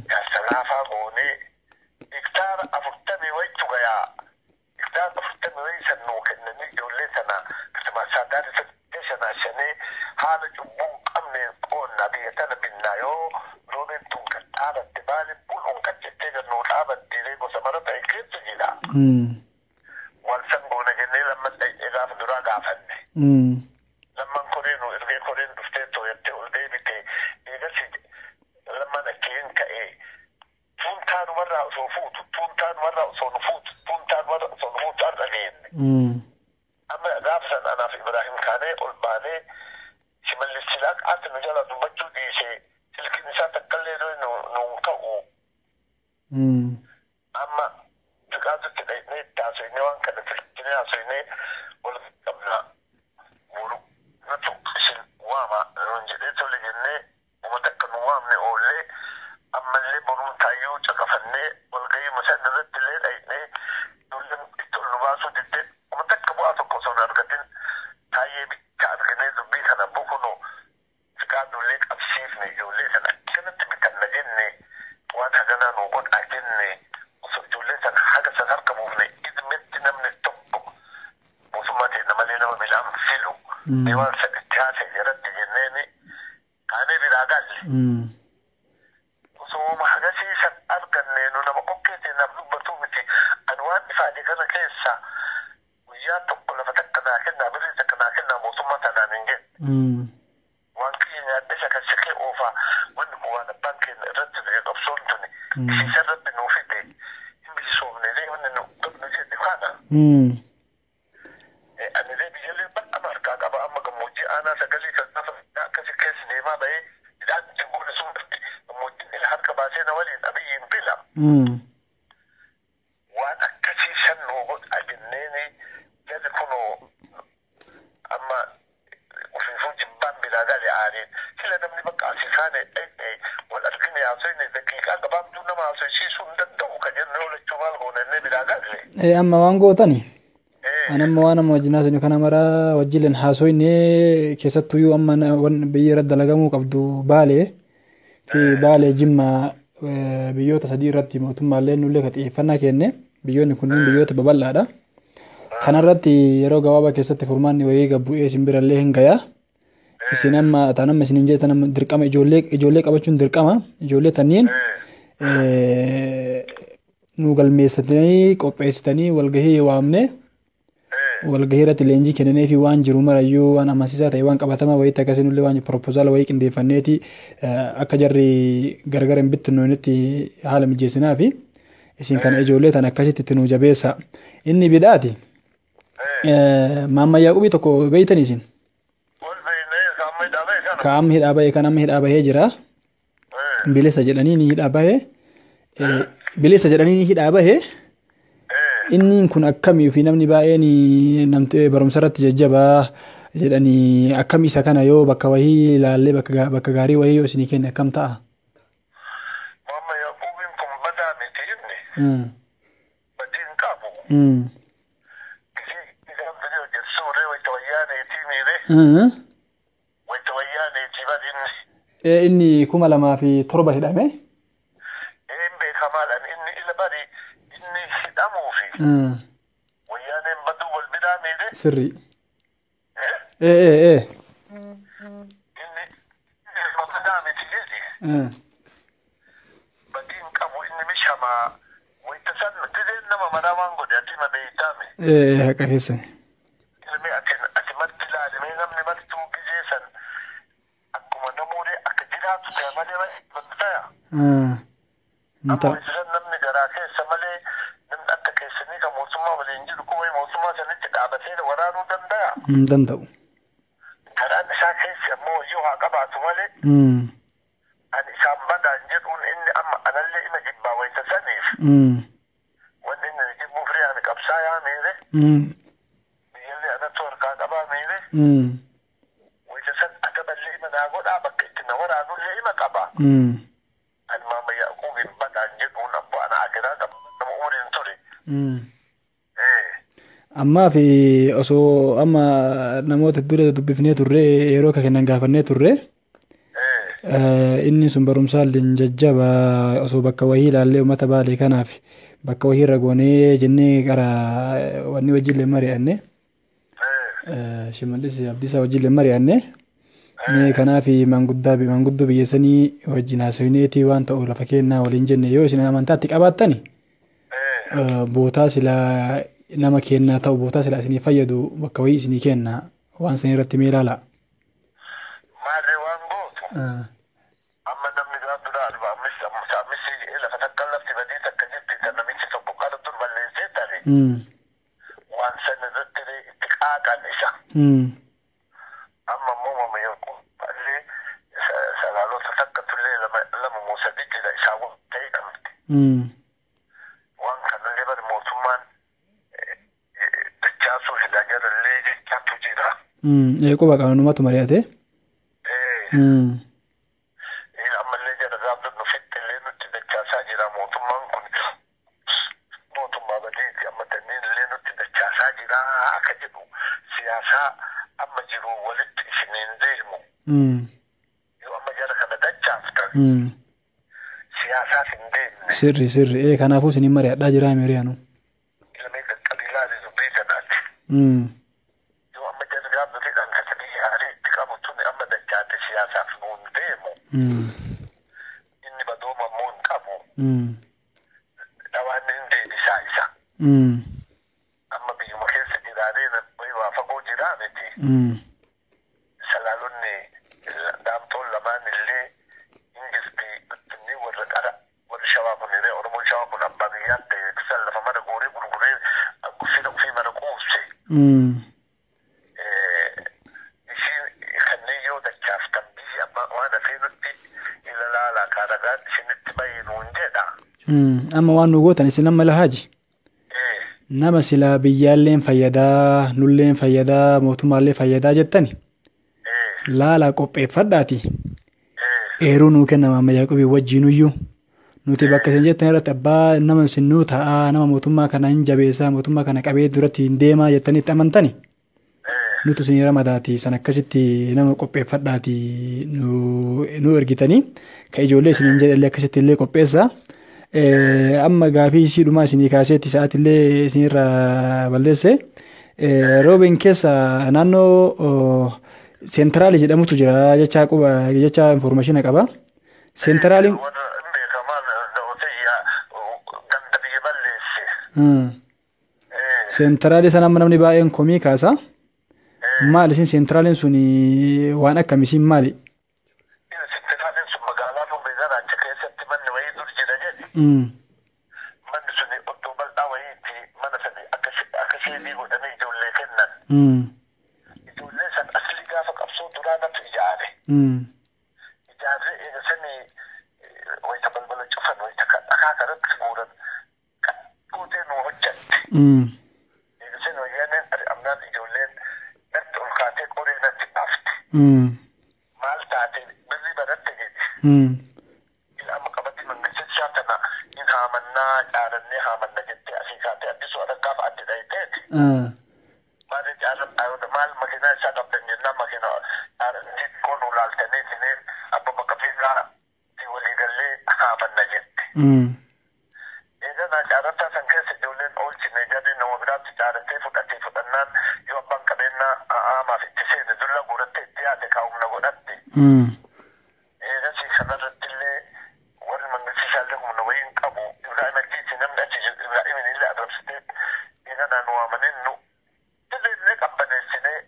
Jaarsa laafaa goonee hektaara 40 wayitu gayaa. Hektaara 40 wayii san nuu kennanii ijoollee sana katama saadaati sana shanee haala cubbuu hin qabne qoonna biyya tana binnaa yoo roobeen tun kan dhaabatte maali buluun kan jettee kan nuu dhaabatte gosa mara ta'e keessa jira. Waan san goona jennee lamman dhaqnee gaafa duraa gaafanne. Lamman koree nu ergee koreen dhuftee too'attee ol deebite eegasi lamman achiin ka'ee tuuntaa numarraa osoo fuutu tuuntaa numarraa osoo nu fuutu tuuntaa numarraa osoo nu fuutu har'a geenne. Amma gaafa san anaaf Ibraahim kaanee ol baanee Shimallis silaa qaati nu jala dubbachuu dhiisee silkiin isaa takkallee nuun ka'u. Amma fiqaatutti dhaqnee itti haasofnee waan kana filchinee haasofnee wal qabna. Boru natu isin waama nuun jedhee tole jennee uummata akka nu waamne oollee ammallee boruun taayyuu caqafannee walgahii masan irratti illee dhaqnee ijoolleen itti ol nu baasuu diddee uummata akka bu'aa tokko osoo hin argatin taayyee bichaa arginee dubbii kana bokunoo fiqaadullee qabsiifne ijoollee sana akkanatti bitanna jenne waan haganaa nu godhaa jenne osoo ijoollee sana haga san harka buufne idmetti namni tokko mootummaa ta'e malee nama midhaan filu ni waan saditti haasa'e jalatti jenneeni kaanee biraa galle. Osoo hagasiisan arganne nu nama qokkeetiin naaf dubbatuu miti ani waan ifaade kana keessa guyyaa tokko lafa takka naa kennaa birrii takka naa kennaa mootummaa tanaan hin jenne. Waan kiyya nyaadhe shakashakee oofaa wanni kun waan abbaan keenya irratti ta'e qabsoon tuni isiisa irratti nuu fide hin bilisoomne illee wanni nu qabnu jedhe kana. Ani illee biyyallee bal'aa harkaa qaba amma gammoojjii aanaa sagalii kan gaafa akkasi keessa deemaa bahee midhaan itti goone sun irratti gammoojjiin ila harka baasee na waliin abiyyiin fila. Waan akkasii san nuu godhaa jenneeni jarri kunoo amma ofiifuu jibbaan biraa gale aariin sila namni bakka asii kaane dhaqne wal argine haasofne daqiiqaa gabaabduu nama haasofsiisuu hin danda'u kan jenne oolachuu maal goone inni biraa galle. Amma waan gootani. Ani amma waan amma wajjin haasofne kana mara wajjileen haasofne keessattuyyuu amma biyya irratti dalagamuu qabdu Baalee fi Baalee Jimmaa biyyoota sadii irratti mootummaallee nullee ka xiyyeeffannaa kenne biyyoonni kunniin biyyoota babal'aadha. Kanarratti yeroo gabaabaa keessatti furmaanni wayii gabbu'ee isin birallee hin gayaa. Isin amma taan amma isiniin jettan amma dirqama ijoollee qabachuun dirqama ijoollee tanniin nu galmeessitanii qopheessitanii walgahii waamne walgahii irratti leenjii kennanii fi waan jiru marayyuu waan amansiisaa ta'e waan qabatamaa wayiitti akkasiin illee waan propoozaala wayii qindeeffanneeti akka jarri gargar hin bittinnoonitti haala mijeessinaa fi isin kana ijoollee tan akkasitti itti nuu jabeessa. Inni bidhaati. Maamma Yaaqubii tokko beeytan isin. Ka amma hidhaa bahee kan amma hidhaa bahee jira. Bilisa jedhanii ni hidhaa bahee. Bilisa jedhanii ni hidhaa bahee. Inni kun akkamii fi namni baay'een namtee barumsa irratti jajjabaa jedhanii akkam isa kana yoo bakka wayii ilaallee bakka gaarii wayii yoo isinii kenne akkam ta'a? Maamma Yaaqubiin kun badaa miti inni. Badii hin qabu. Gisee isaan fidee hojjetu suuree wayita wayyaaneetii miire. Wayita wayyaaneetii badinni. Inni 2007 hidhame. Een beekamaadhaan inni ila bari inni hidhamuufi. Wayyaaneen baduu wal biraa miire. Sirrii. Inni badaa miti jedhi. Badii hin qabu inni mishamaa wayita san dideen nama manaa waan godhe ati ma beeytaame. Haqa keessan. Ilmi ati marti ilaalimee namni martuu gizee san akkuma namoonni akka jiraatu ta'e malee ta'a. Amma wayita san namni garaa keessa malee namni akka keessanii kan mootummaa waliin jiru kun wayi mootummaa sanitti dhaabatee waraanuu danda'a. Hin danda'u. Karaan isaa keessi ammoo yoo haa qabaatu malee ani isaan badaan jedhuun inni amma anallee ima jibbaa wayita saniif. Wanni inni jibbuu firii ani qabsaa yaa miire. Biyyallee anattu harkaa qabaa miire. Wayita san adaballee ima naa godhaa bakka itti na waraanullee ima qaba. Ani maama Yaaquubiin badaan jedhuun abbaa ana akiraa qaba nama umriin ture. Ammaa fi osoo amma namoota dura dubbifnee turre yeroo akka kennan gaafannee turre. Inni sun barumsaallee jajjaba osoo bakka wayii ilaallee uummata Baalee kanaaf bakka wayii irra goonee jennee gara wanni wajjillee mari'anne. Shimallis Abdiisaa wajjillee mari'anne. Mee kanaaf manguddoo biyya sanii wajjin haasofneetii waan ta'u lafa kennaa waliin jenne yoo isin amantaatti qabaattani bootaa silaa nama kennaa ta'u bootaa silaa isinii fayyadu bakka wayii isinii kenna waan san irratti mee ilaala. Maarree waan gootu. Amma namni gaafa dura arba ammis lafa takka lafti badii takka jirti kan namichi tokko qara dur balleessee tare. Waan san irratti itti qaaqan isa. Amma immoo mama illee salaalota takka tullee lama moo sadi jira isaa waan ta'e qabdi. Waan kanallee bari mootummaan dachaasuu hidhaa jarallee jechaatu jira. Quba qabnumatu mari'ate. Ammallee jara gaaf nufitti illee nutti dachaasaa jira mootummaan kun mootummaa badiiti amma tanniin illee nutti dachaasaa jira akka jedhu siyaasaa amma jiru walitti isiniin deemu. Yoo amma jara kana dachaaftan siyaasaaf hin deemne. Sirri sirri kanaafuu isiniin mari'adhaa jira miriyaanu. Ilmee qaqqabiilaa dubbii kanaati. Yoo amma jara gaaf nuti kan kasabii haarii itti qabu tuni amma dachaate siyaasaaf nuun deemu. Inni badooma immoo hin qabu. Dhawaan hin deebisaa isa. Amma biyyuma keessa jiraaree waa fagoo jiraa miti. Salaalonni daamtoon lamaan illee ingilti inni warra qara warri shawaa kun illee Oromoon shawaa kun abbaa biyyaan ta'e san lafa mana gooree gurguree fira ofii mana quubse. Ishii kanneen yoo dachaaftan biyya amma waan hafee nutti ilaalaa kaaragaan isinitti bahee nuun jedha. Amma waan nu gootan isin amma lahaaji. Nama silaa biyyaalleen fayyadaa nulleen fayyadaa mootummaallee fayyadaa jettani. Laalaa qopheeffadhaati. Eeruu nuu kennama amma Yaaqobii wajjinuyyuu. Nuti bakka isin jettan irratti abbaa nama isin nuu ta'aa nama mootummaa kana hin jabeessaa mootummaa kana qabee duratti hin deemaa jettanitti amantani. Nuti isin ramadaati san akkasitti nama qopheeffadhaati nu ergitanii ka ijoollee isin hin jedhallee akkasitti illee qopheessaa. Amma gaafii ishii dhumaa isinii kaaseetti sa'aatillee isinirraa balleesse. Roobeen keessa naannoo seentiraali jedhamutu jira jecha quba jecha information qaba. Seentiraaliin. Warra hin beekamaan da'ootayyaa ganda biyya balleesse. Seentiraali sana amma namni baay'een komii kaasa. Maali isin seentiraaliin sun waan akkamisiin maali? Seentiraaliin sun magaalaa Roobee Garaacha keessatti manni wayii dur jira jedhe. Manni sun oddoo bal'aa wayiitti mana sadi akka sheedii godhanii ijoollee kennan. Ijoollee san asli gaafa qabsoo duraa natu ijaare. Ijaarree eega sanii wayita balbala cufan wayita dhakaa kanatti guuran gootee nu hojjatte. Eega sanii wayyaaneen ari'amnaan ijoolleen natti ol kaatee qoree natti baafte. Maal taate birrii baratte jedhe. Ila amma qabatti mangistichaa tana hin haamannaa caarannee haamanna jettee asii kaatee addisuu adaggaaf addi dhayiteeti. Maal caaran maal makiinaa isaa qabdan jennaan makiinaa xiqqoo nu laaltanii isiniin abba bakka fiigaa walii gallee haamanna jette. Eeganaa caarattaa san keessa ijoolleen oolchine jarri nama biraatti caarattee fudhattee fudhannaan yoo abbaan qabeenyaa haamaaf itti seene dulla guurattee itti yaade kaa'umna godhatte. Eegasii kanarratti illee warri mangistiisaallee humna wayii hin qabu. Ibraahim achiiti namni achi jiru Ibraahimin illee arrabsitee eeganaa nu waamanii nu illee qabbaneessinee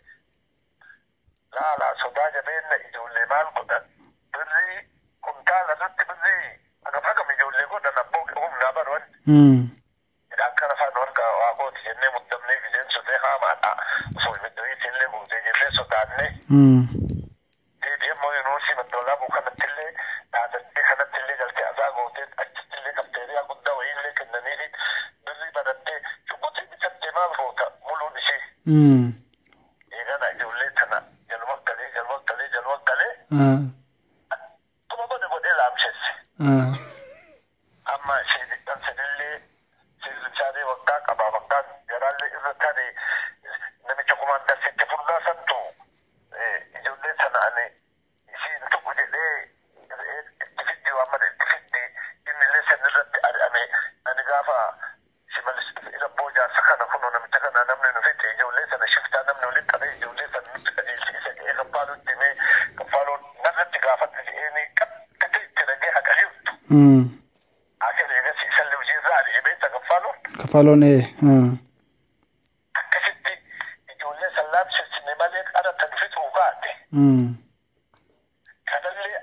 laalaa sodaa jabeenya ijoollee maal godhan birrii kuntaala irratti birrii hagam hagam ijoollee godhan abboo humnaa baruwan. Midhaan kana afaan harka waa gooti jennee muddamnee bineensotee haamaadha. Osoo ibidda illee buutee jennee sodaannee. Deebi'ee immoo yuunivarsiitii maddoolaa kanatti illee dhaadattee kanatti illee galtee asaa gootee achitti illee kafteeriyaa guddaa wayii illee kennanii birrii barattee cuqqutee bitattee maal goota muluun ishee. Eegana ijoollee tana jaluma galee jaluma galee jaluma galee akkuma godhe godhee laamsesse. Amma ishee dhidhan sanillee sirrichaalee waggaa qaba waggaan jaraallee irra taate namicha kumaandarsitti furdaa santu ijoollee tana ani isiin tuqu jedhee Akka eegas isallee hojiirraa ari'ee beekta Kaffaaloon. Kaffaaloon ee. Akkasitti ijoollee san laamsessine malee qara tan fixuu baate. Kanallee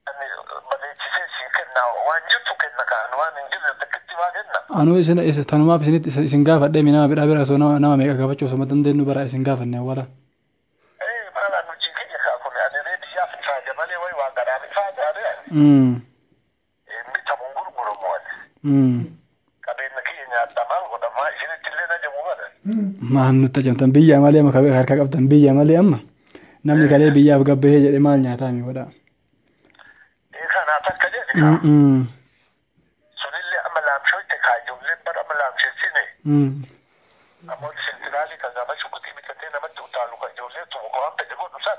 ani bareechisee sii kenna waan jirtu kenna kaan waan hin jirre takkitti waa kenna. Anuu isin tanumaaf isinitti isin gaafadhee mi nama bira osoo nama meeqa gaafachuu osoo dandeenyu bara isin gaafanne awwaala. Ee maala nuti kiyya kaa kun ani ree biyyaaf ifaaja malee wayi waa garaaf ifaajaadhe. Bitamuun gurguramu ani. Qabeenya kiyya nyaadha maal godhamaa isinitti illee na jamu bara. Maal nutti ajamtan biyya malee amma kabee harka qabdan biyya malee amma namni kalee biyyaaf gabbahee jedhe maal nyaataa mi godhaa. Ee kanaa takka jedhe kaa. Sunillee amma laamshootte kaa ijoolleen bara amma laamsheessine. Ammoo sentiraalii kan gaafa shukutii bitatee namatti utaalu kan ijoollee tumu kan waan fedhe godhu san.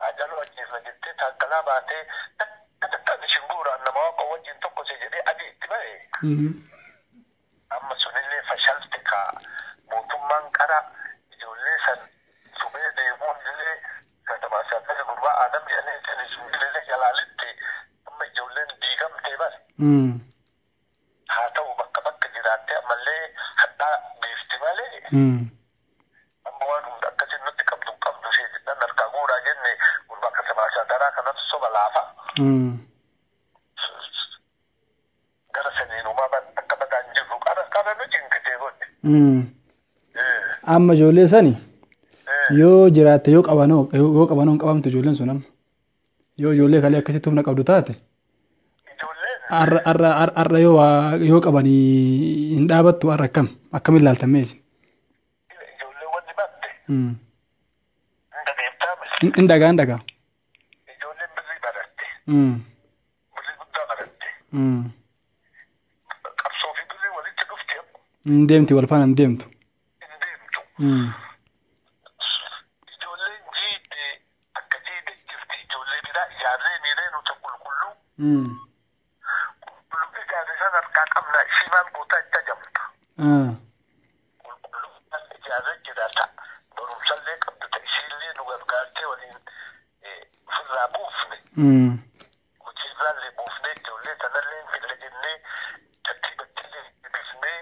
Ajaloo ajjeefna jettee taakkalaa baatee takka takkaan ishin guuraan nama waaqa wajjin tokko se jedhee adii itti ba'e. Amma sunillee fashalte kaa mootummaan qara ijoollee san subee deemuun illee katamaa siyaasni gurbaa aadam jedhanii sani sunillee jalaalitti amma ijoolleen diigamtee bare. Haa ta'u bakka bakka jiraattee ammallee hadhaa beefti malee. Amma waan hunda akkasiin nutti qabdu qabdu ishee jedhan harkaa guuraa jenne gurbaa katamaa siyaasaa kanatu soba laafa. Gara saniinumaa akka badaan jirru qara qara nu cinkitee godhe. Amma ijoollee sani yoo jiraatte yoo qabanoo yoo qabanoo hin qabamtu ijoolleen sun amma yoo ijoollee kalee akkasitti humna qabdu taate Ijoolleen arra arra arra yoo yoo qabanii hin dhaabattu arra akkam akkam ilaaltan isin. Ijoollee wanni batte hin dhageettaa miti. Hin dhagaa hin dhagaa. Ijoolleen birrii baratte. Birrii guddaa baratte. Qabsoo fi birrii walitti dhufte amma Hin deemti wal faana hin deemtu. Hin deemtu. Ijoolleen jiidhe akka jiidhe jirti ijoollee biraa ijaarree miiree nuti qulqulluu. Qulqulluu ijaarre san harkaa qabna ishii maal gootaa itti ajamta. Qulqulluu ijaarree jiraata. Barumsallee qabdu ta'e ishiillee nu gargaartee waliin ofirraa buufne. Hojiirraallee buufnee ijoollee sanallee hin fille jennee tartiibattillee deebifnee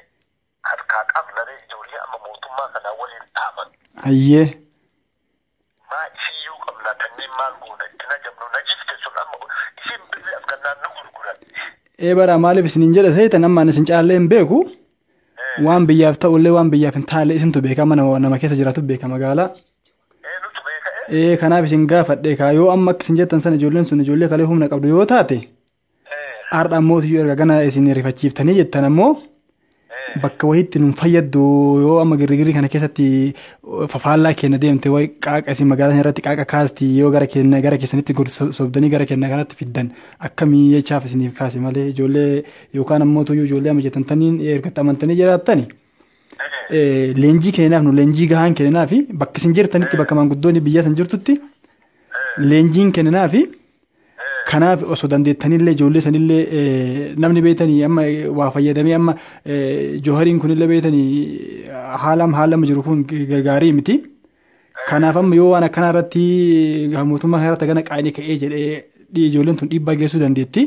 harkaa qabna ijoollee amma mootummaa kanaa waliin dhaaban. Hayyee. Maa ishiyyuu qabna kanneen maal goona itti najamnu najifte sun amma isiin birrii afgannaan nu gurguran. Ee bara maaliif isiniin jedha seetan amma ani isin caallee hin beeku. Waan biyyaaf ta'ullee waan biyyaaf hin taalle isintu beeka amma nama keessa jiraatu beeka magaalaa. Ee nutu beeka ee. Ee kanaaf isin gaafadhe kaa yoo amma akka isin jettan sana ijoolleen sun ijoollee kalee humna qabdu yoo taate har'a ammoo yoo erga gana isin rifachiiftanii jettan ammoo bakka wayiitti nun fayyaddu yoo amma girgirri kana keessatti fafaallaa keenya deemte wayi qaaqa isin magaalaa irratti qaaqa kaasti yoo gara keenya gara keessanitti sobdanii gara keenya kanatti fiddan akkamii jechaaf isiniif kaase malee ijoollee yookaan ammoo tuyyuu ijoollee amma jettan taniin erga amantanii jiraattani. Leenjii kenninaaf nu leenjii gahaan kenninaaf bakka isin jirtanitti bakka maanguddoonni biyya san jirtutti leenjiin kenninaaf kanaaf osoo dandeettanillee ijoollee sanillee namni beetanii amma waa fayyadamee amma Joohariin kunillee beetanii haalam haalama jiru kun gaarii miti. Kanaaf amma yoo waan akkanaa irratti mootummaa kana irratti gana qaanii ka'ee jedhee ijoolleen tun dhiibbaa geessuu dandeetti.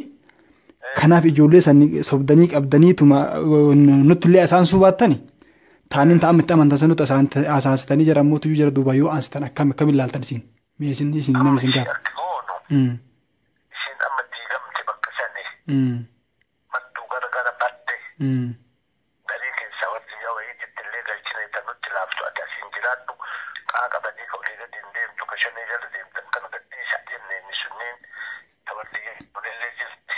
Kanaaf ijoollee san sobdanii qabdaniituma nutti illee isaan suubaattani. Taaniin ta'an itti amantan san nutti asaasitanii jira mootuyyuu jira duuba yoo aansitan akkam akkam ilaaltan isin. Mee isin isin namni isin gaafa. Akki goonu isiin amma diigamte bakka sani madduu gara gara badde garii keessaa warri yaa wayii jettillee galchine tan nutti laaftu ati asiin jiraadhu qaaqa badii ka olii gadi hin deemtu ka shanee jala deemtan kana gadhiisa jenneen sunniin ta warri kunillee jirti.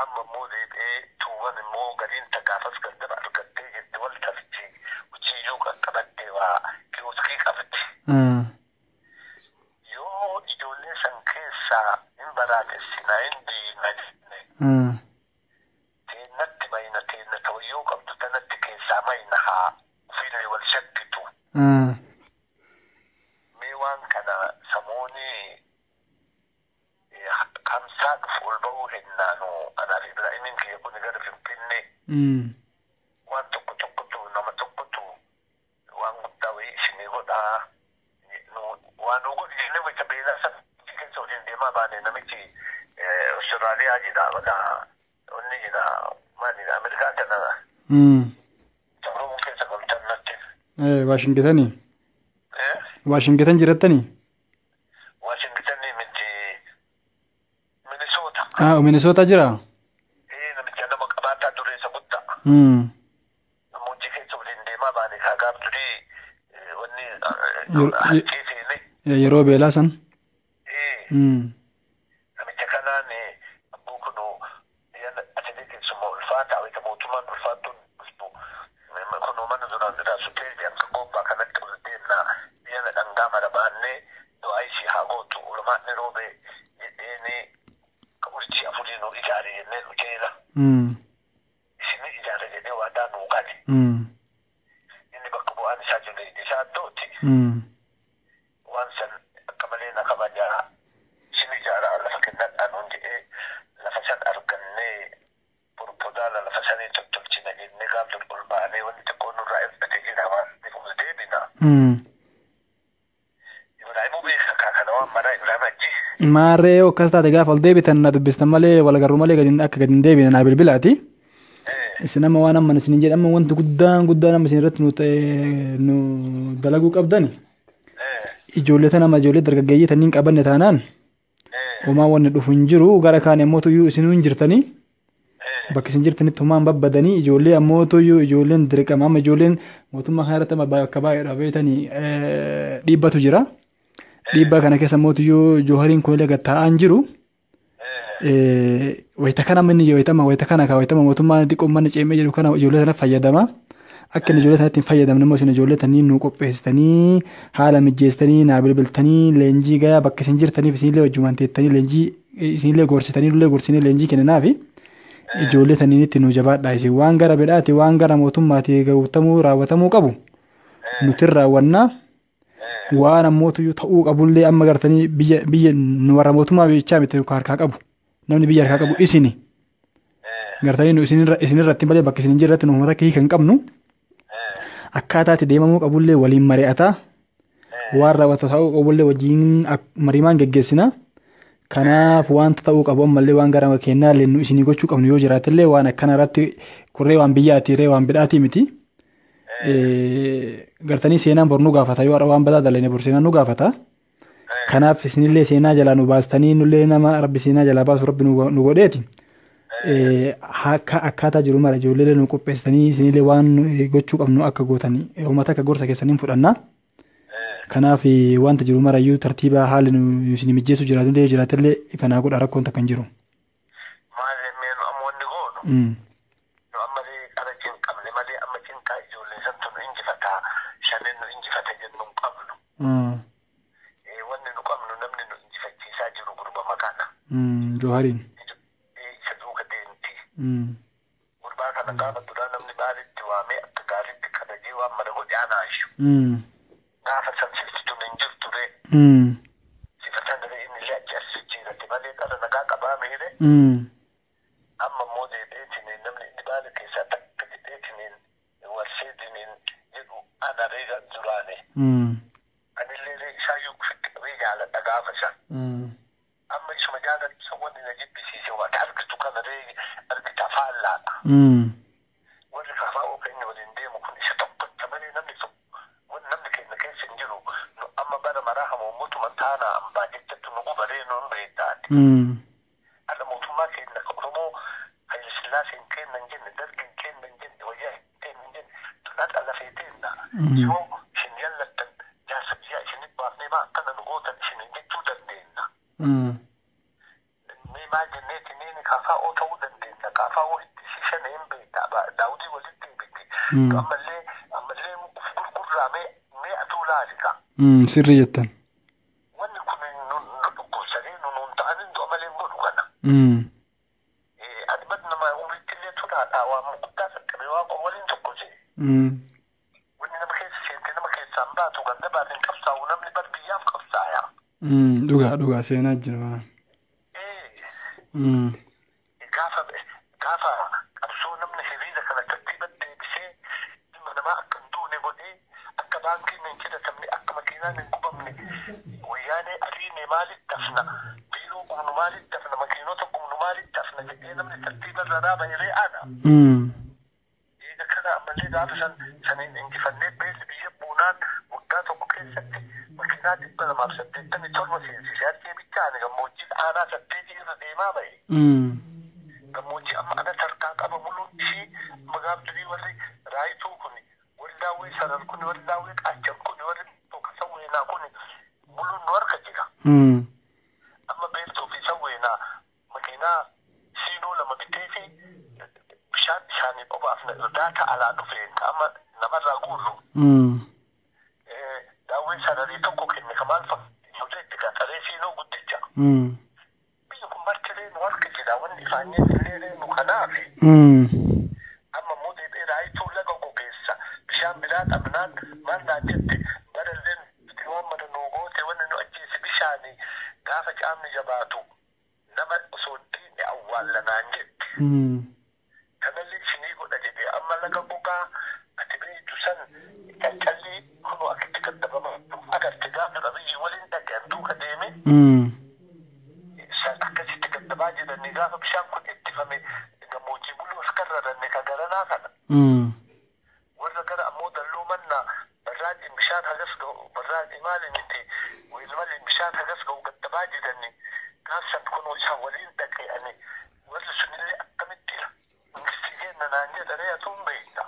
Amma immoo deebi'ee tuuwwan immoo gariin ta gaafas gandaba argattee jirti wal tafti hojiiyyuu qaqqabattee waa kiyooskii qabdi. Yoo ijoollee san keessaa hin baraatessinaa hin diigna jenne teennatti mayna teenna tawayyoo qabdu tanatti keessaa mayna haa ofiillee wal shakkitu. Mee waan kana samoonii kamsaa dhufu ol ba'uu hennaanu anaaf Ibraahimiin kiyya kun gara Finfinnee waan tokko tokkotu nama tokkotu waan guddaa wayii isinii godhaa waan nu godhi jennee wayita beelaa san keessa waliin deemaa baane namichi Maali Ameerikaa tana Oromoo keessa galtan natti. Waashingitanii. Waashingitan jirattanii? Waashingitanii miti Minisoota. Minisoota jira? Namicha nama qabaataa dureessa guddaa. Gammoojjii keessa waliin deemaa baane kaagaaf durii wanni harkee seene. Yeroo beelaa san. Namicha kanaan abbuu kunu atilee keessumaa ulfaataa wayita mootummaan ulfaattuun dhuftu kunuu mana duraan duraa suphee akka gobbaa kanatti ol deemnaa biyya dhangaa mara baannee du'aa ishii haa gootu ulamaan roobee jedheeni urjii afurii nu ijaare jennee nu jeela. Isin ijaare jedhee waadaa nuu gale. Inni bakka bu'aan isaa jiru isaa tooti. Waan san akka malee na kabajaa isin ijaaraa lafa kennadhaa nuun jedhee lafa san argannee propoozaala lafa sanii tottolchina jennee gaaf dur ol baanee wanti xiqqoo nurraa ibsate jira waan ol deebina. Ibraahimuu beeka kana waan maraa Ibraahim achi. Maarree akkas taate gaafa ol deebitan na dubbistan malee wal agarru malee akka gadi hin deebine naa bilbilaati. Isin amma waan amma isin jedhan amma wanti guddaan guddaan amma isin irratti nu dalaguu qabdani. Ijoollee tana amma ijoollee dargaggeeyyii tanniin qabanne taanaan homaa wanni dhufu hin jiru gara kaan ammoo tuyyuu isinuu hin jirtanii. Bakka isin jirtanitti homaan babbadanii ijoollee ammoo tuyyuu ijoolleen dirqama amma ijoolleen mootummaa kana irratti amma bakka baay'eedha beektanii dhiibbatu jira. Dhiibbaa kana keessa ammoo tuyyuu joohariin kun illee gad taa'aa hin jiru. Wayita kana inni wayitama wayita kana ka wayitama mootummaan xiqqoo manni ceemee jedhu kana ijoollee sana fayyadama. Akka inni ijoollee sanatti hin fayyadamne immoo isin ijoollee tanii nu qopheessitanii haala mijeessitanii naa bilbiltanii leenjii gayaa bakka isin jirtaniif isinillee wajjumaan teettanii leenjii isinillee gorsitanii nullee gorsinee leenjii kenninaafi ijoollee taniinitti nu jabaadhaa isin waan gara bidhaati waan gara mootummaati guutamuu raawwatamuu qabu nuti raawwannaa. Waan ammoo tuyyuu ta'uu qabullee amma gartanii biyya biyya nu warra mootummaa bichaa miti harkaa qabu namni biyya harkaa qabu isini gartanii nu isinirratti malee bakka isin hin jirretti nu uummata akka hiika hin qabnu akkaataa itti deemamuu qabullee waliin mari'ataa waan raawwata ta'uu qabullee wajjin mariimaan geggeessina. Kanaaf wanta ta'uu qabu ammallee waan gara kennaa illee nu isinii gochuu qabnu yoo jiraatillee waan akkana irratti kurree waan biyyaati ree waan bidhaatii miti. Gartanii seenaan bor nu gaafata yoo har'a waan badaa dalane bor seenaan nu gaafata. Kanaaf isinillee seenaa jalaa nu baastanii nullee nama rabbi seenaa jalaa baasu rabbi nu godheeti. Akka akkaataa jiru mara ijoollee nu qopheessitanii isinillee waan gochuu qabnu akka gootanii uummata akka gorsa keessaniin fudhanna. Kanaaf wanta jiru marayyuu tartiiba haalli nu isin mijeessu jiraatullee jiraatillee ifanaa godha rakkoon takka hin jiru. Maali mee nu amma wanni goonu. Nu ammallee qara cinqabne malee amma cinqaa ijoollee santu nu injifataa shanin nu injifata jennu hin qabnu. Wanni nu qabnu namni nu injifachiisaa jiru gurbama kana. Joohariin. Isa duuka deemti. Gurbaa kana gaafa duraa namni baalitti waamee akka gaariitti kabajee waan mara godhe anaashu. Gaafa san sifti hin jirtu ree. Sifa san ree inni illee achi as jijjiirate malee qara nagaa qabaa miire. Amma immoo deebi'eetiniin namni inni baala keessaa takka jedheetiniin warseetiniin jedhu ana ree duraane. Anillee ree isaayyuu ofitti qabee jaaladha gaafa san. Amma isuma jaaladhu san wanni na jibbisiise waan argitu kana ree argita faallaadha. Warri kafaa'oo keenya waliin deemu kun isa tokkocha malee namni tokko wanni namni keenya keessa hin jiru nu amma bara maraa hamoomotuma taanaa ambaa jechatti nu gubaree nu hin beektaati. Har'a mootummaa keenya ka Oromoo Haile Sillaaseen kenna hin jenne Dargiin kenna hin jenne wayyaa kenna hin jenne tun lafee teenna. Yoo isin yallattan jaarsa biyyaa isinit baafnee maa akkana nu gootan isin jechuu dandeenya. Mee maal jenneetiniin kafaa'oo ta'uu dandeenya kafaa'oo itti shan hin beekta daawudii walitti hin beekti. Ammallee ammallee uf gurgurraa mee mee atuu laalika. Sirrii jettan. Wanni kun nu dhukkubsanii nu nuun ta'anii du'a malee hin godhu kana. Ani bad nama umriitti illee tolaadha waan guddaa qaqqabee waan waliin tokko jee. Wanni nama keessa seente nama keessaan baatu ganda baatiin qabsaa'u namni bar biyyaaf qabsaaya. Dhugaa dhugaa seenaa jira. Gaafa gaafa qabsoo namni hiriira kana tartiiba deebisee ilma namaa akka hin duune godhee akka baankiin hin cidhatamne akka makiinaan hin gubamne wayyaanee ariine maalitti dafna biiroo gubnu maalitti dafna makiinota gubnu maalitti dafna jedhee namni tartiiba irra dhaaba hiree ana. Eega kana ammallee gaafa san saniin injifannee beelli biyya buunaan waggaa tokko keessatti makiinaa 287 seensisee harkee bichaani gammoojjii aanaa 8 irra deemaa bahe. Gammoojjii amma ana tarkaa qaba muluun ishii amma durii warri raayituu kun warri daawwee sarar kun warri daawwee qaachan kun warri sawweenaa kun muluun nu harka jira. Amma beeltuu fi sawweenaa makiinaa siinoo 2 bitee fi bishaan isaanii qofaaf irdaata alaa dhufe amma namarraa guurru. Daawwee sararii tokko kenne kamaal fakkaatu itti qaxaree siinoo guddicha. Biyyi kun martilee nu harka jira wanni ifaanyee illee nu kanaafi. Amma immoo deebi'ee raayituu laga gogeessa bishaan biraa dhabnaan maal naan jette barallee waan mara nu goote wanni nu ajjeese bishaanii gaafa caamni jabaatu nama osoo diinne awwaalla naan jette. Kanallee isinii godha jedhee amma laga gogaa ati beektu san caccallii kunoo akkitti gaddabama agarte gaafa biyyi waliin dhaga'an duuka deeme. San akkasitti gaddabaa jedhanii gaafa bishaan kun ittifame gammoojjii buluu as karraranne ka garanaa kana. Warra gara ammoo dalloo mannaa barraajiin bishaan hagas ga'u barraajii maali miti weelmaliin bishaan hagas ga'u gaddabaa jedhanii gaafsan kunoo isaan waliin dhaga'ani warri sunillee akkamitti mangistii kenna naan jedhanii atuun beekta.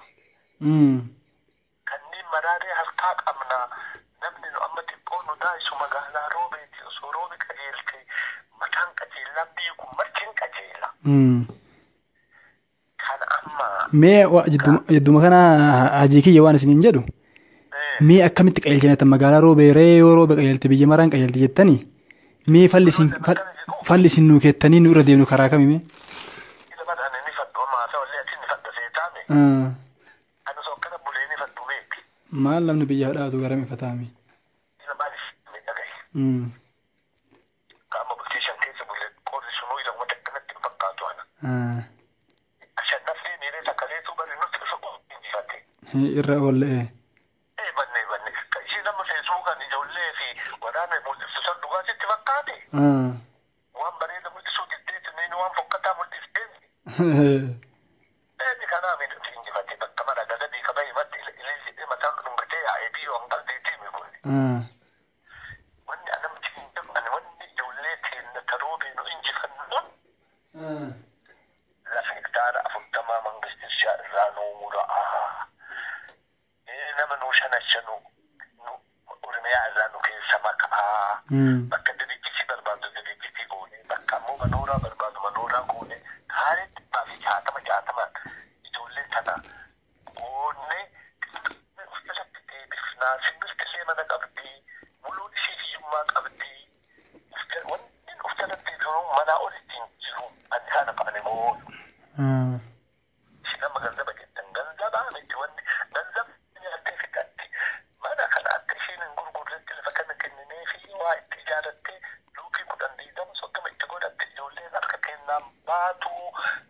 Kanneen maraaree harkaa qabnaa namni nu amma xiqqoo nu daa'isu magaalaa roobeeti osoo roobe qajeelte mataan qajeellaan biyyi kun martiin qajeela. Kan amma. Mee jidduma kana hajii kiyya waan isiniin jedhu mee akkamitti qajeelchinatan magaalaa roobee ree yoo roobe qajeelte biyya maraan qajeelte jettanii mee falli isin nuu keettanii nu irra deemnu karaa kami mee? Maal namni biyya dhaatu gara mifataami? Qaama bultii shan keessa bulle qorri sunuu ila uummata akkanatti hin fakkaatu ana. Shannaflee miiree takkaleetu bari nutti dhufa injifate. Irra oollee. Banne banne ishee nama feesbuukaan ijoollee fi waraana mul'iftu san dhugaatitti fakkaate. Waan bareeda mul'isuu jetteetu neen waan fokkataa mul'ifteen. Eebi kanaa miidhagsi injifate bakka mara gadabii kaba himatti ilillee mataan dhungatee yaa'ee biyyoo hanqalteetii mi kun. Wanni anamti hin dabane wanni ijoollee teenna taroobee nu injifannu lafa hektaara 40 mangistii irraa nuu mura'a. Nama nuu shanashanu Oromiyaa irraa nu keessa maqaa. Bakka dirijjiti barbaadu dirijjiti goone bakka ammoo manooraa barbaadu manooraa goone kaarii 160 ijoollee tana goone of jalatti deebifnaa simbirtillee mana qabdii muluun ishii hiyyummaa qabdii wanni of jalatti jiru manaa olitti hin jiru ani kana qabane moo. Nama ganzaba jettan ganzabaa miti wanni ganzaba nyaattee fixatti mana kana akka isheen hin gurgurretti lafa kana kenninee fi waa itti ijaarrattee luukii 10 20 30 itti godhatte ijoolleen harka kennaan baatu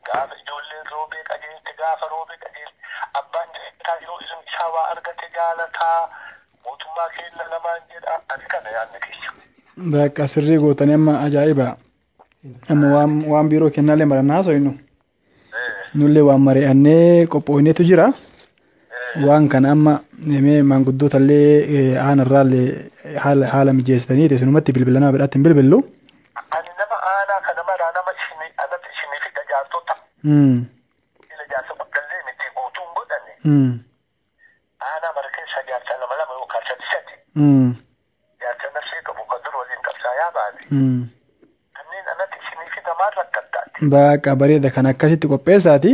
gaafa ijoolleen roobee qajeelte gaafa roobee qajeelte abbaan jireenyaa yoo isin isaa waa argate jaalataa mootummaa kenna lamaan jedha ani kana yaadne keessa. Bakka sirrii gootanii amma ajaa'iba. Amma waan biiroo kennaallee marannaa haasofnu. Nullee waan mari'annee qophoofneetu jira. Waan kana amma mee maanguddootallee aanarraallee haala mijeessitanii isinumatti bilbilanaa bidhaatti hin bilbillu. Ani nama aanaa kana maraa nama isinii anatti isinii fida jaartota. Ila jaarsa guddallee miti guutuun godhanne. Aanaa mara keessa jaarsa 2 2 yookaan 3 3. Jaarsa nafsee qabu kan dur waliin qabsaayaa baane. Kanneen anatti isinii fida maal rakkattaati? Bakka bareeda kan akkasitti qopheessaati.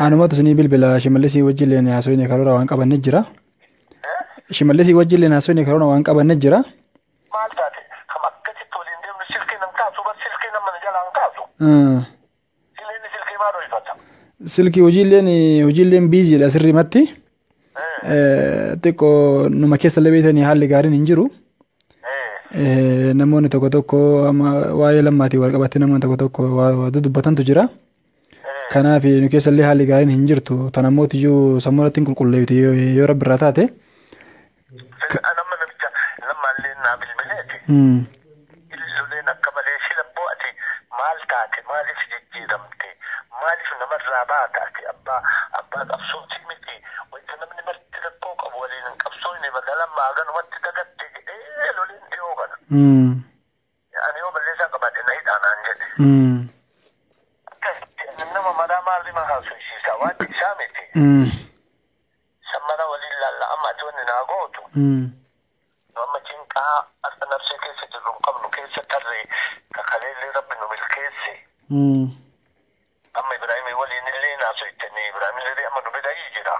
Anumatu isinii bilbila shimallisii wajjillee haasofne karoora waan qabanne jira. Shimallisii wajjillee haasofne karoora waan qabanne jira. Maal taate kam akkasitti waliin deemnu silkii nam kaasu bar silkii nama jalaan kaasu. Silkii silkii maal hojjeta? Silkii hojiilleen biiziidha sirriimatti. Xiqqoo numa keessa illee beektanii haalli gaariin hin jiru. Namoonni tokko tokko amma waa'ee lammaatiin wal qabatee namoonni tokko tokko waa dudubbatantu jira. Kanaaf nu keessa illee haalli gaariin hin jirtu. Tan ammoo iyyuu sammuu irratti hin qulqulleeffite yoo rabbi irraa taate. Nama namicha lammallee naa bilbileeti. Ijoolleen akka malee si labboo ati maal taate maaliif jijjiiramte Maaliif namarraa baata ati abbaa abbaa qabsootii miti wanta namni marti rakkoo qabu waliin hin qabsooyne magaalaan maaganumatti dagatte jedhee loliin dhiyoo kana. Ani yoo balleessaa qabaadhe na hidhaa naan jedhe. Akkasitti nama maraa maal ima haasofsiisa waan isaa miti. San mara waliin laalla amma ati wanni naa gootu. Amma cinqaa akka nafsee keessa jirru hin qabnu keessa tarree kakaleellee rabbi nu milkeesse. Amma Ibraahimii waliin illee naasofsiisanii Ibraahim illee amma nu bira jira.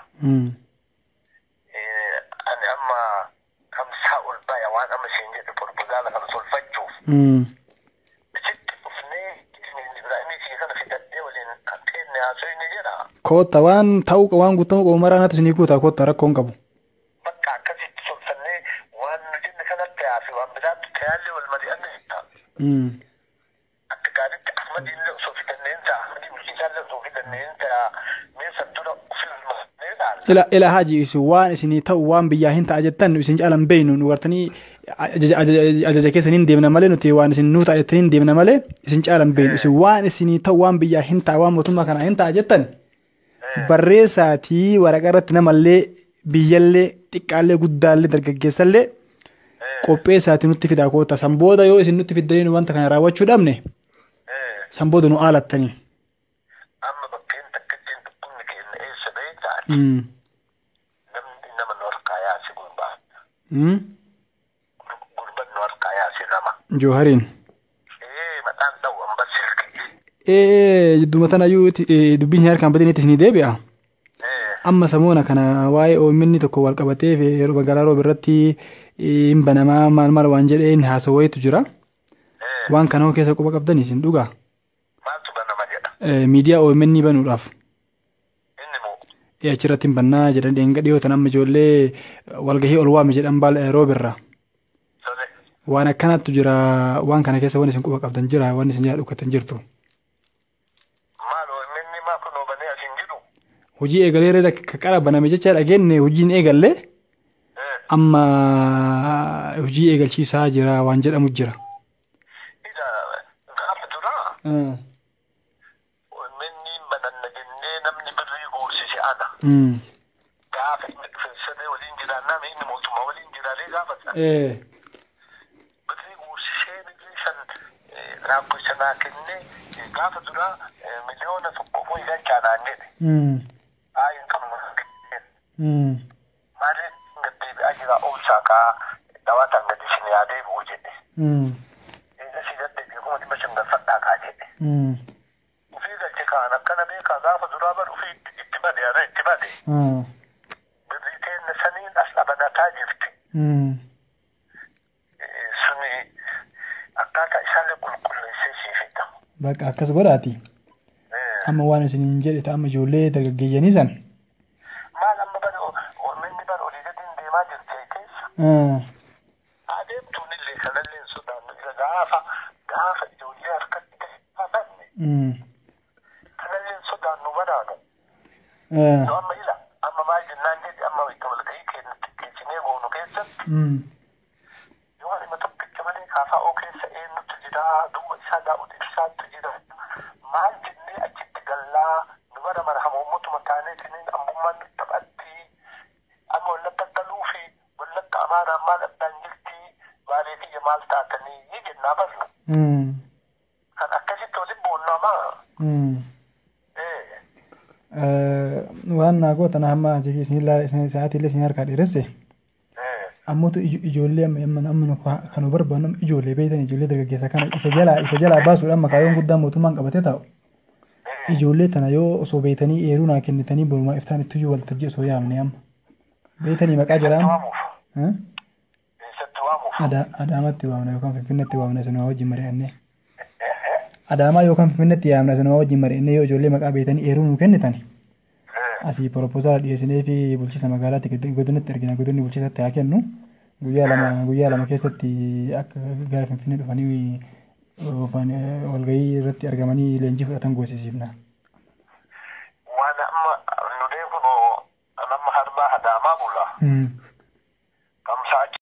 Ani amma kamsaa ol baya waan amma isheen jedhe proposala kana tolfachuuf. Sitti dhufnee Ibraahimii kiyya kana fidadhee waliin kan keenne haasofni jedha. Kootta waan ta'uu waan guutamuu qabu maraa natti isinii guutaa kootta rakkoon qabu. Bakka akkasitti tolfannee waan nu jenne kanatti haafi waan biraatti tayaallee wal mari'anne jetta. Akka gaariitti Ahmadiin illee osoo fidanneen ta'a. Ahmadii bulchiisaa illee osoo fidanneen ta'a. Mee san dura ofii ilmaannee ilaalla. Ila ila haji isin waan isinii ta'u waan biyyaa hin ta'a jettan nu isin caalan beeynu nu gartanii ajaja keessan hin deemna malee nuti waan isin nuu ta'a jettanii hin deemna malee isin caalan beeynu isin waan isinii ta'u waan biyyaa hin ta'a waan mootummaa kanaa hin ta'a jettan barreessaatii waraqaa irratti namallee biyyallee xiqqaallee guddaallee dargaggeessallee qopheessaatii nutti fidaa koota san booda yoo isin nutti fiddanii nu wanta kana raawwachuu dhabne san booda nu aalattanii. Amma bakkeen takkittiin dhukkubni keenya eessa beektaa? Namni nama nu harkaa yaase gurbaa. Gurban nu harkaa yaase nama. Joohariin. Maqaan dha'u amma silki. Jidduma tanayyuu dubbiin harkaan badinitti isinii deebi'a. Amma samoona kana waa'ee OMN tokko wal qabatee yeroo magaalaa roob irratti hin banamaa maal maal waan jedheen haasawayitu jira. Waan kana hoo keessa quba qabdan isin dhugaa. Maaltu banama jedha? Miidiyaa OMN banuudhaaf. Inni moo? Achirratti hin bannaa jedhan dheenga dhiyootan amma ijoollee walgahii ol waame jedhan baal roob irraa. Tole. Waan akkanaatu jira waan kana keessa waan isin quba qabdan jira waan isin jala dhukkatan jirtu. Maal OMN maa kunoo banee as hin jiru? Hojii eegalee reeda qara baname jecha dhageenye hojiin eegalle amma hojii eegalchiisaa jira waan jedhamu jira. Ila gaafa duraa OMN bananna jennee namni birrii guursise ana. Gaafa inni dhufe siree waliin jiraannaa inni mootummaa waliin jiraalee gaafata. Birrii guursisee birrii san rakkoo sanaa kennee gaafa duraa 1 million ho'i galchaa naan jedhe. Haa hin qabnu. Maaliif gad deebi'aa jira oolsaa kaa dawaataan gadi isin yaadee bu'u jedhe. Eega si gad deebi'e 500,000 galfadhaa kaa jedhe. Ofii galche kaan akkana beekaa gaafa duraa bar ofii itti bade ana itti bade. Birrii teenne saniin as dhabanataa jirti. Suni akkaataa isaallee qulqulleessee sii fida. Bakka akkas godhaati. Amma waan isin hin jedhe ta'ama ijoollee dargaggeeyyanii san. Maal amma bara OMN bara olii gadi hin deemaa jirti keessa. Adeemtuun illee kanallee hin sodaannu isa gaafa gaafa ijoollee harkatti gaafanne kanallee hin sodaannu baraanu. Yoo amma ila amma maal jennaan jedhe amma itti walgahii keenya xiqqeessinee goonu keessatti yoo anima tokkicha malee KFO keessa eenyutu jira duuba isaa daa'uut ibsaatu jira maal jennee achitti gallaa nu bara mara hamoommatuma taaneetiniin ammummaan nu taphatti amma wallagga galuu fi wallagga amaaraan maal addaan jirti baalee kiyya maal taatanii jennaa barnu kan akkasitti waliin boonnamaa. Waan naa gootan hamma isin sa'aatii illee isin harkaa dheeresse. Ammoo ijoollee amma amma kan nu barbaannu ijoollee beektan ijoollee dargaggeessa kana isa jalaa baasuudhaan amma kaayyoon guddaan mootummaan qabatee taa'u. Ijoollee tana yoo osoo beektanii eeruu naa kennitanii borumaa iftaan ittuyyuu waltajjii osoo yaamne amma. Beektanii maqaa jiraan. Waamuuf. Eessatti waamuuf? Adaamatti waamna yookaan Finfinneetti waamna isin wajjin mari'annee. Adaamaa yookaan Finfinneetti yaamna isin wajjin mari'annee yoo ijoollee maqaa beektanii eeruu nuu kennitan. Asii proposala dhiyeessinee fi bulchiinsa magaalaatti godinatti ergina godinni bulchiinsatti haa kennu. Guyyaa lama keessatti akka gara Finfinnee dhufanii walgahii irratti argamanii leenjii fudhatan goosisiifna. Waan amma nu deekunoo nama harbaa Adaamaa bula.